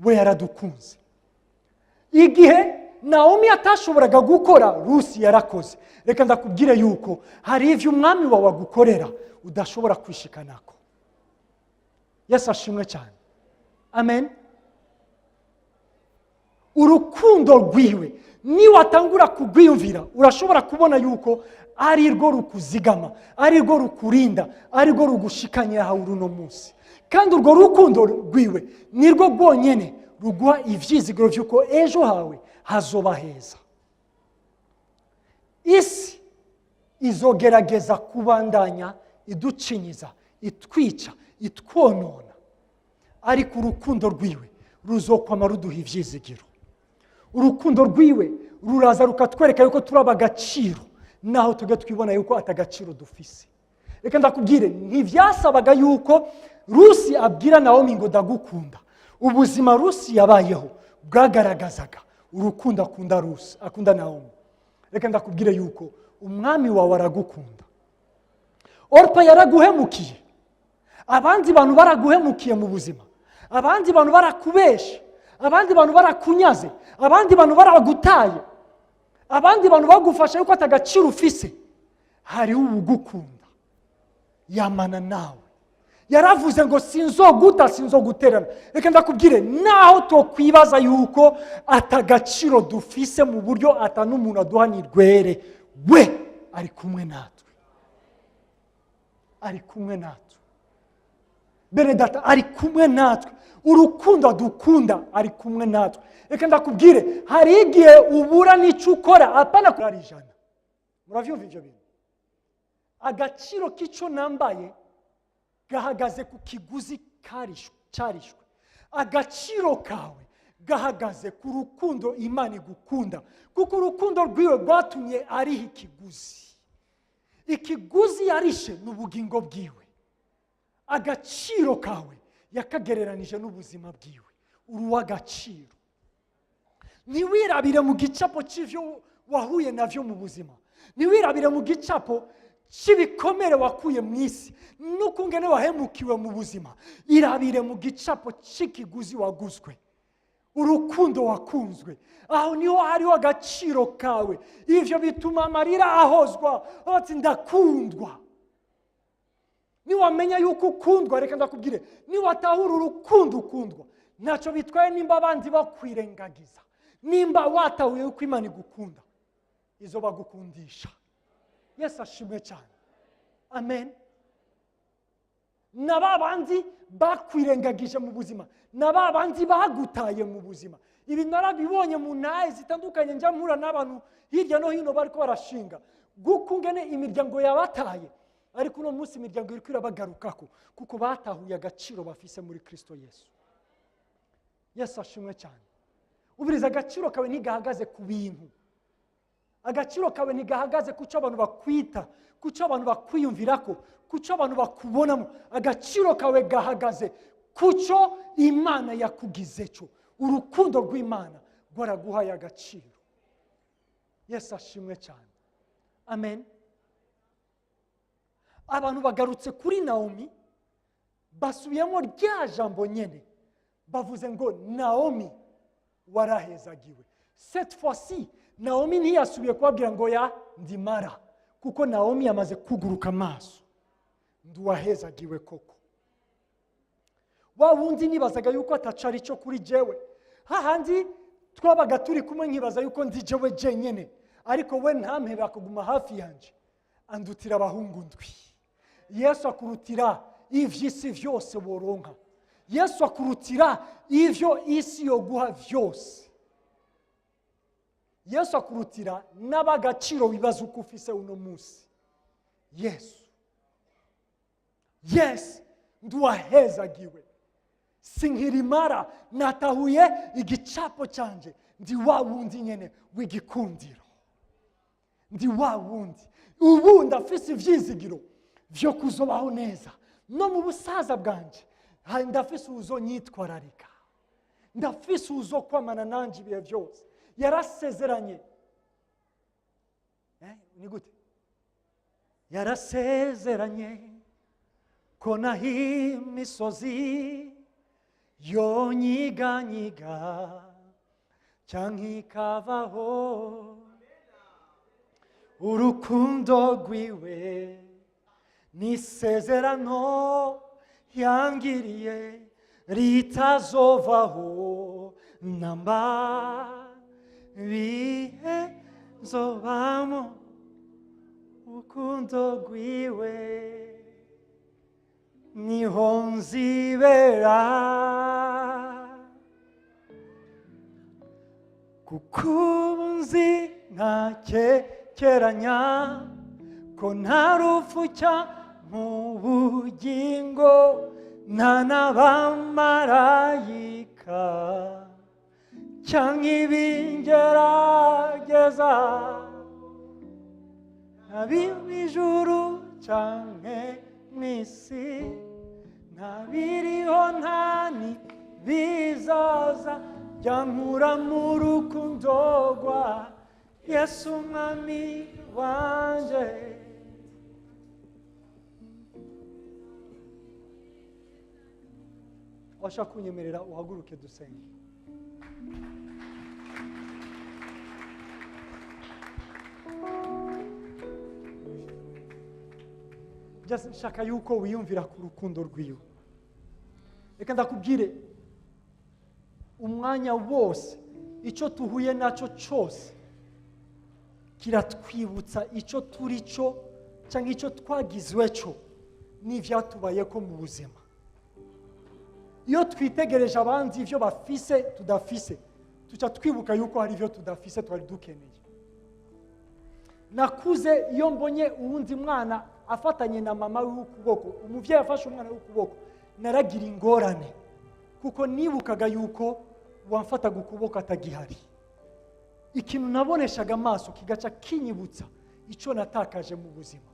S1: we yaradukunze. Igihe Nawomi atashoboraga gukora, Rusi yarakoze. Reka ndakubwire yuko hari ibyo Umwami wawe agukorera udashobora kwishikanako. Yesu ashimwe cyane, amen. Urukundo rwiwe niwatangura kurwiyumvira, urashobora kubona yuko ari rwo rukuzigama, ari rwo rukurinda, ari rwo rugushikanye aho uri uno munsi. Kandi urwo rukundo rwiwe ni rwo rwonyine ruguha ibyizigiro by'uko ejo hawe hazoba heza. Isi izogerageza kubandanya iducinyiza, itwica, itwonona, ariko urukundo rwiwe ruzokwama ruduha ibyizigiro. Urukundo rwiwe ruraza rukatwereka yuko turi ab'agaciro, naho tujya twibona yuko atagaciro dufise. Reka ndakubwire, ntibyasabaga yuko Rusi abwira Nawomi ngo "Ndagukunda". Ubuzima Rusi yabayeho bwagaragazaga urukundo akunda Rusi, akunda Nawomi. Reka ndakubwire yuko Umwami wawe aragukunda. Orupa yaraguhemukiye, abandi bantu baraguhemukiye mu buzima, abandi bantu barakubesha, abandi bantu barakunyaze, abandi bantu baragutaye, abandi bantu bagufasha yuko atagaciro ufise. Hariho uwugukunda, yamana nawe, yaravuze ngo "Sinzoguta, sinzoguterana". Reka ndakubwire, naho tokwibaza yuko atagaciro dufise mu buryo ata n'umuntu aduha nirwere, we ari kumwe natwe, ari kumwe natwe. Bene Data, ari kumwe natwe. Urukundo adukunda, ari kumwe natwe. Reka ndakubwire, hari igihe ubura n'icyo ukora, apana kuri 100. Murabyumva ibyo bintu? Agaciro k'icyo nambaye gahagaze ku kiguzi cyarishwe. Agaciro kawe gahagaze ku rukundo Imana igukunda, kuko urukundo rwiwe rwatumye ariho ikiguzi. Ikiguzi yarishe ni ubugingo bwiwe. Agaciro kawe yakagereranije n'ubuzima bwiwe. Uri uw'agaciro. Ntiwirabire mu gicapo cy'ibyo wahuye nabyo mu buzima, ntiwirabire mu gicapo cy'ibikomere wakuye mu isi n'ukungene wahemukiwe mu buzima. Irabire mu gicapo cy'ikiguzi waguzwe, urukundo wakunzwe. Aho niho hariho agaciro kawe. Ibyo bituma amarira ahozwa, bati "Ndakundwa". Niwamenya yuko ukundwa, reka ndakubwire, niwatahura urukundo ukundwa, ntacyo bitwaye nimba abandi bakwirengagiza. Nimba watahuye yuko Imana igukunda, izo bagukundisha. Yesu ashimwe cyane, amen. Na ba bandi bakwirengagije mu buzima, na ba bandi bagutaye mu buzima, ibi narabibonye mu ntahe zitandukanye njya mpura n'abantu hirya no hino bariko barashinga gukungene imiryango yabataye, ariko uno munsi imiryango iri irabagarukako kuko batahuye agaciro bafise muri Kristo Yesu. Yesu ashimwe cyane. Ubiriza, agaciro kawe ntigahagaze ku bintu, agaciro kawe ntigahagaze ku cyo abantu bakwita, ku cyo abantu bakwiyumvirako, ku cyo abantu bakubonamo. Agaciro kawe gahagaze ku cyo Imana yakugize cyo. Urukundo rw'Imana rwaraguhaye agaciro. Yesu ashimwe cyane, amen. Abantu bagarutse kuri Nawomi, basubiyemo rya jambo nyine, bavuze ngo "Nawomi, warahezagiwe". Cette fois-ci Nawomi ntiyasubiye kubabwira ngo ya ndimara, kuko yari yababwiye ngo "Ndakundwa". Kuko Nawomi yamaze kuguruka amaso, nduwahezagiwe koko. Wa wundi nibazaga yuko ataca ari cyo kuri jewe, hahandi twabaga turi kumwe nkibaza yuko ndi jewe jenyine, ariko we ntampebe akaguma hafi yanje, andutira abahungu ndwi. Yesu akurutira ivy'isi vyose woronka. Yesu akurutira ivyo isi yoguha vyose. Yesu akurutira n'abagaciro wibaza uko ufise uno munsi. Yesu, yes, nduwahezagiwe, sinkirimara, natahuye igicapo cyanjye, ndi wa wundi nyene w'igikundiro, ndi wa wundi. Ubu ndafise ivyizigiro vyo kuzobaho neza no mu busaza bwanje. Ndafise uzonyitwararika, ndafise uzokwamana nanje ibihe byose. Yarasezeranye. Ni gute yarasezeranye ko naho imisozi yonyiganyiga cyangwa ikavaho, urukundo rwiwe n'isezerano yangiriye ritazovaho namba. Bihe nzobamo urukundo rwiwe niho nzibera, kuko ubu nzi ntakekeranya ko nta rupfu cyangwa ubugingo, nta n'abamarayika cyangwa ibingerageza, nta mw'ijuru canke mw'isi, nta biriho nta n'ibizaza byankura mu rukundo rwa Yesu mwami wanje. Washaka kunyemerera uhaguruke dusenge. Just nshaka yuko wiyumvira ku rukundo rwiwe. Reka ndakubwire, umwanya wose icyo tuhuye nacyo cyose kiratwibutsa icyo turi cyo cyangwa icyo twagizwe cyo n'ivyatubayeko mu buzima. Iyo twitegereje abandi ivyo bafise tudafise, tuca twibuka yuko hari ivyo tudafise twari dukeneye. Nakuze iyo mbonye uwundi mwana afatanye na mama w'ukuboko, umuvyeyi afashe umwana w'ukuboko, naragira ingorane kuko nibukaga yuko wamfataga ukuboko atagihari. Ikintu naboneshaga amaso kigaca kinyibutsa ico natakaje mu buzima.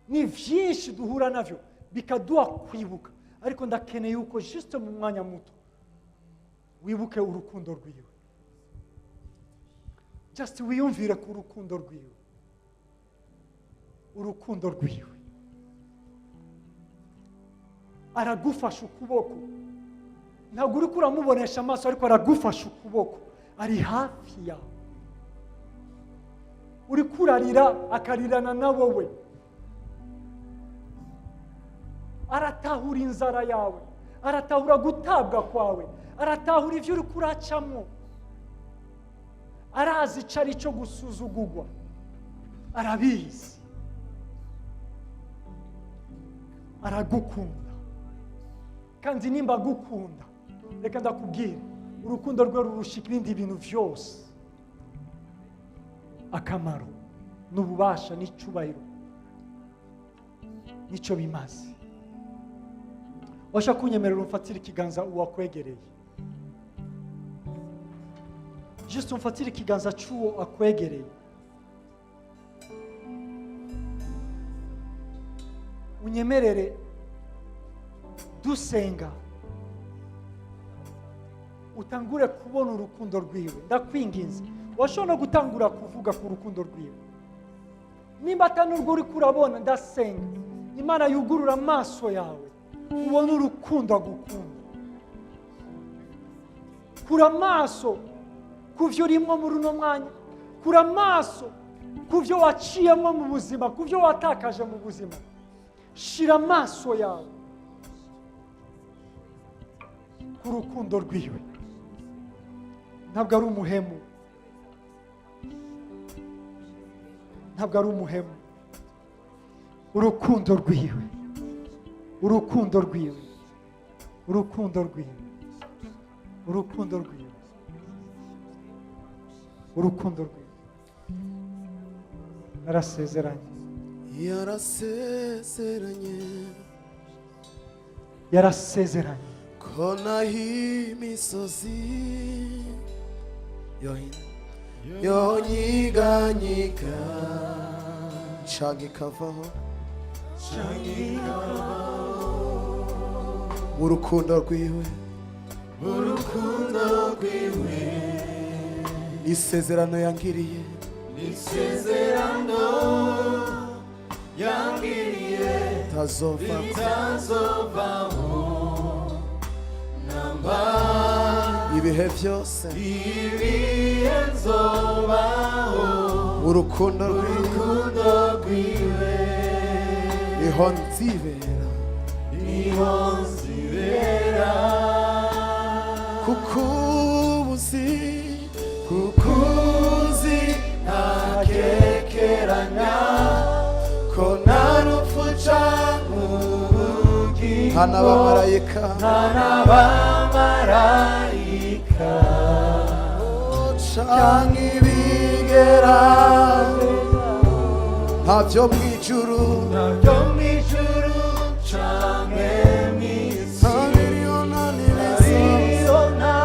S1: Ni vyinshi duhura navyo bikaduha kwibuka, ariko ndakeneye yuko juste mu mwanya muto wibuke urukundo rwiwe. Just wiyumvire ku rukundo rwiwe, urukundo rwiwe. Aragufasha ukuboko, ntabwo uriko uramubonesha amaso, ariko aragufasha ukuboko, ari hafi yawe. Uriko urarira akarirana na wowe, aratahura inzara yawe, aratahura gutabwa kwawe, aratahura ivyo uriko uracamwo, arazi ico ari cyo gusuzugurwa, arabizi, aragukunda. Kandi nimba agukunda, reka ndakubwire, urukundo rwe rurusha ibindi bintu vyose akamaro n'ububasha n'icubahiro nico bimaze. Washaka kunyemerera umfatire ikiganza uwakwegereye, juste umfatire ikiganza c'uwo akwegereye, unyemerere dusenga, utangure kubona urukundo rwiwe. Ndakwinginze, washobora no gutangura kuvuga ku rukundo rwiwe. Nimba atari urwo uriko urabona, ndasenga Imana yugurura amaso yawe ubone urukundo agukunda. Kura amaso ku vyo urimwo muri uno mwanya, kura amaso Ku byo waciyemo mu buzima, ku byo watakaje mu buzima, shira amaso yawe ku rukundo rwiwe. Ntabwo ari umuhemu, ntabwo ari umuhemu. Urukundo rwiwe, urukundo rwiwe, urukundo rwiwe, urukundo rwiwe, urukundo rwiwe. Narasezeranye.
S2: Yarasezeranye.
S1: Yarasezeranye.
S2: Ko naho imisozi yonyiganyika canke ikavaho, mu rukundo rwiwe, mu rukundo rwiwe, isezerano yangiriye,
S3: Isezerano yangiriye
S2: tazova
S3: ritazovaho namba.
S2: Ibihe byose,
S3: ibihe nzobaho,
S2: mu rukundo rwiwe,
S3: urukundo rwiwe,
S2: niho nzibera,
S3: niho nzibera.
S2: Kuko ubuzi,
S3: Kuko uzi ntakekeranya ko nta rupfu canke ubugingo,
S2: nta n'abamarayika,
S3: nta n'abamarayika,
S2: canke ibigera, ntabyo mw'ijuru,
S3: ntabyo mw'ijuru canke mw'isi,
S2: nta biriho nta n'ibizoza,
S3: biriho nta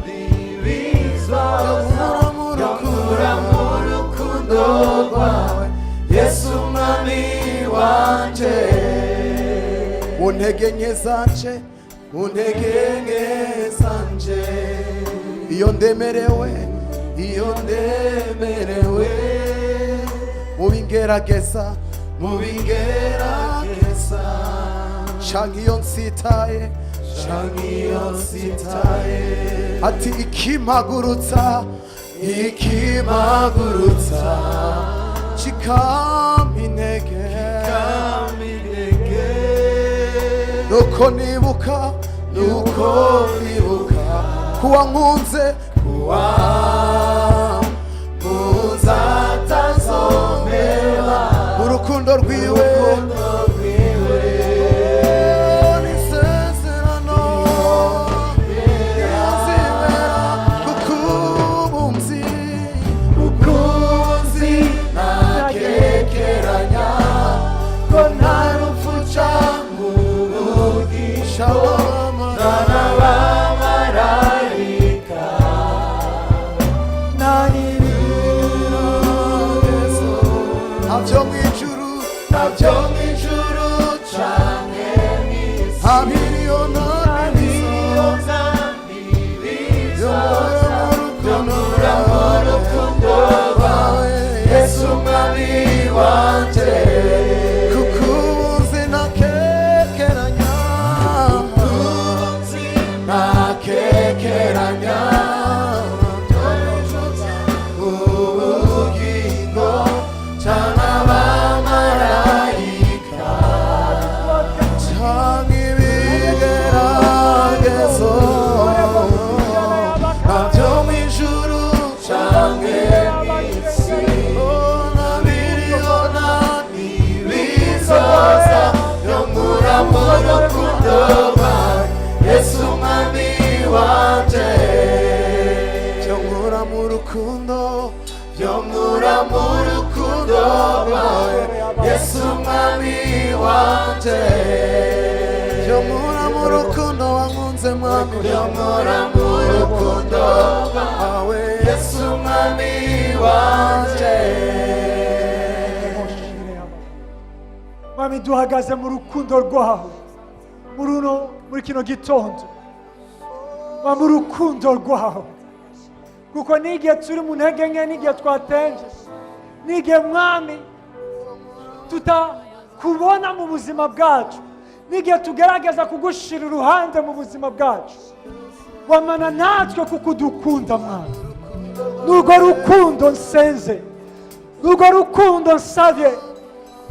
S3: n'ibizoza,
S2: byokura mu
S3: byokura
S2: rukundo
S3: mu rukundo rwawe, Yesu mwami wanje.
S2: Mu ntege nke zanje, mu ntege nke zanje, iyo ndemerewe, iyo ndemerewe, mu bingerageza, mu bingerageza, canke iyo nsitaye, canke iyo nsitaye, ati ikimpagurutsa, ikimpagurutsa kikampa intege,
S3: Kaminege,
S2: nuko nibuka, nuko nibuka kuwa nkunze, kuwa nkunze
S3: atazomera,
S2: mu rukundo rwiwe,
S3: urukundo rwiwe,
S2: n'isezerano ntazibera, kuko ubu nzi,
S3: kuko uzi ntakekeranya ko nta rupfu canke ubugingo,
S2: shalom,
S3: nta n'abamarayika,
S1: nta
S2: n'ibigezo, ntabyo mw'ijuru,
S3: ntabyo mw'ijuru canke mw'isi,
S2: nta biriyo nta n'ibizoza,
S3: n'ibizoza,
S2: byokura
S3: byokura
S2: mu
S3: mu
S2: rukundo
S3: rukundo
S2: rwawe,
S3: Yesu mwami wanje.
S2: Kuko ubu ntakekeranya,
S3: Uzi ntakekeranya ubugingo canke abamarayika,
S2: canke ibigeragezo, ntabyo mw'ijuru
S3: canke mw'isi,
S2: nta biriho nta
S3: n'ibizoza, byokura mu rukundo rwawe, Yesu mwami wanje.
S2: byo nkura mu rukundo,
S3: Byokura mu rukundo rwawe, Yesu mwami wanje.
S2: Byo nkura mu rukundo wankunze, mwami,
S3: Byokura mu rukundo
S2: rwawe,
S3: Yesu mwami wanje.
S1: Mwami, duhagaze mu rukundo rwawe muri uno, muri kino gitondo. Mwami, urukundo rwawe, kuko n'igihe turi mu ntege nke, n'igihe twatenje, n'igihe, Mwami, tutakubona mu buzima bwacu, n'igihe tugerageza kugushira uruhande mu buzima bwacu, wamana natwe kuko udukunda. Mwami, n'urwo rukundo nsenze. Urwo rukundo nsabye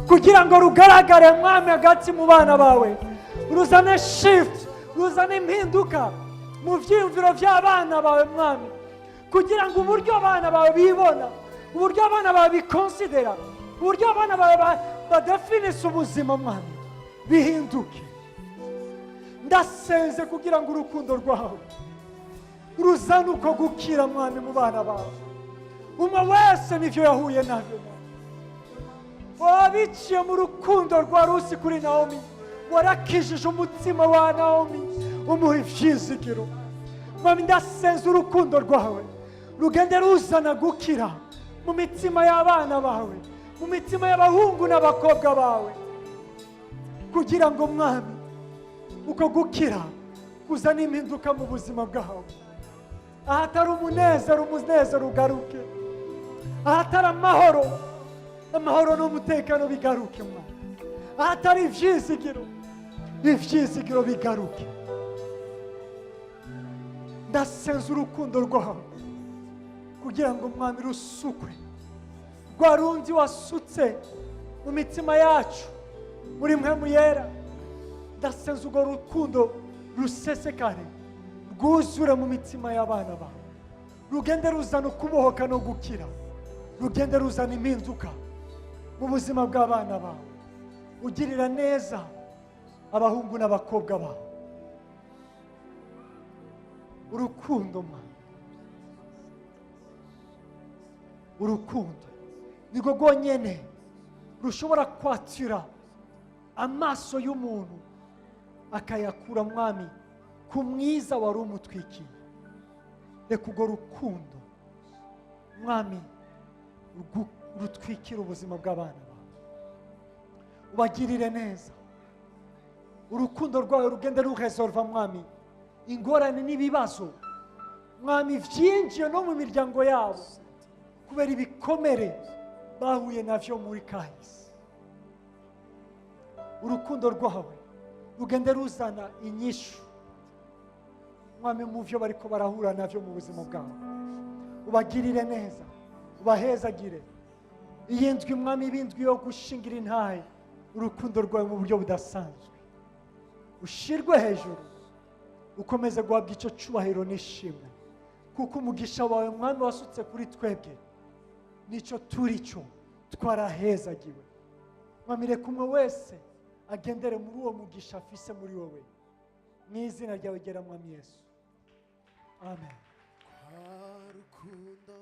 S1: kugira ngo rugaragare, Mwami, hagati mu bana bawe, ruzane shift, ruzane impinduka mu byiyumviro by'abana bawe, Mwami, kugira ngo uburyo abana bawe bibona, uburyo abana bawe bikonsidera, uburyo abana bawe badefinisa ubuzima, Mwami, bihinduke. Ndasenze kugira ngo urukundo rwawe ruzane uko gukira, Mwami, mu bana bawe, umwe wese n'ibyo yahuye nabyo. Mwami, wabiciye mu rukundo rwa Rusi kuri Nawomi, warakijije umutima wa Nawomi, umuha ibyizigiro. Mwami, ndasenze urukundo rwawe rugende ruzana gukira mu mitima y'abana bawe, mu mitima y'abahungu n'abakobwa bawe, kugira ngo, Mwami, uko gukira kuzana impinduka mu buzima bwawe. Ahatari umunezero, umunezero ugaruke. Ahatari amahoro, amahoro n'umutekano bigaruke, Mwami. Ahatari ibyizigiro, ibyizigiro bigaruke. Ndasenza urukundo rwawe kugira ngo, Mwami, rusukwe rwa rundi wasutse mu mitima yacu muri Mpwemu Yera. Ndasenza urwo rukundo rusesekare, rwuzure mu mitima y'abana bawe, rugende ruzana ukubohoka no gukira, rugende ruzana impinduka mu buzima bw'abana bawe. Ugirira neza abahungu n'abakobwa bawe. Urukundo, Mwami, urukundo nirwo rwonyene rushobora kwatira amaso y'umuntu akayakura, Mwami, ku mwiza wari umutwikiye. Reka urwo rukundo, Mwami, rutwikire ubuzima bw'abana bawe, ubagirire neza. Urukundo rwawe rugende ruresolva, Mwami, ingorane n'ibibazo, Mwami, byinjiye no mu miryango yabo kubera ibikomere bahuye navyo muri kahise. Urukundo rwawe rugende ruzana inyishu, Mwami, mu byo bariko barahura navyo mu buzima bwabo. Ubagirire neza, ubahezagire. Iyi ndwi, Mwami, ibindwi yo gushingira intahe urukundo rwawe mu buryo budasanzwe. Ushirwe hejuru, ukomeze guhabwa icyo cyubahiro n'ishimwe, kuko umugisha wawe, Mwami, wasutse kuri twebwe, nicyo turi cyo, twarahezagiwe. Mwami, reka umwe wese agendere muri uwo mugisha afise muri wowe. Mu izina ryawe ryera, Mwami Yesu, amen.
S3: Rukundo.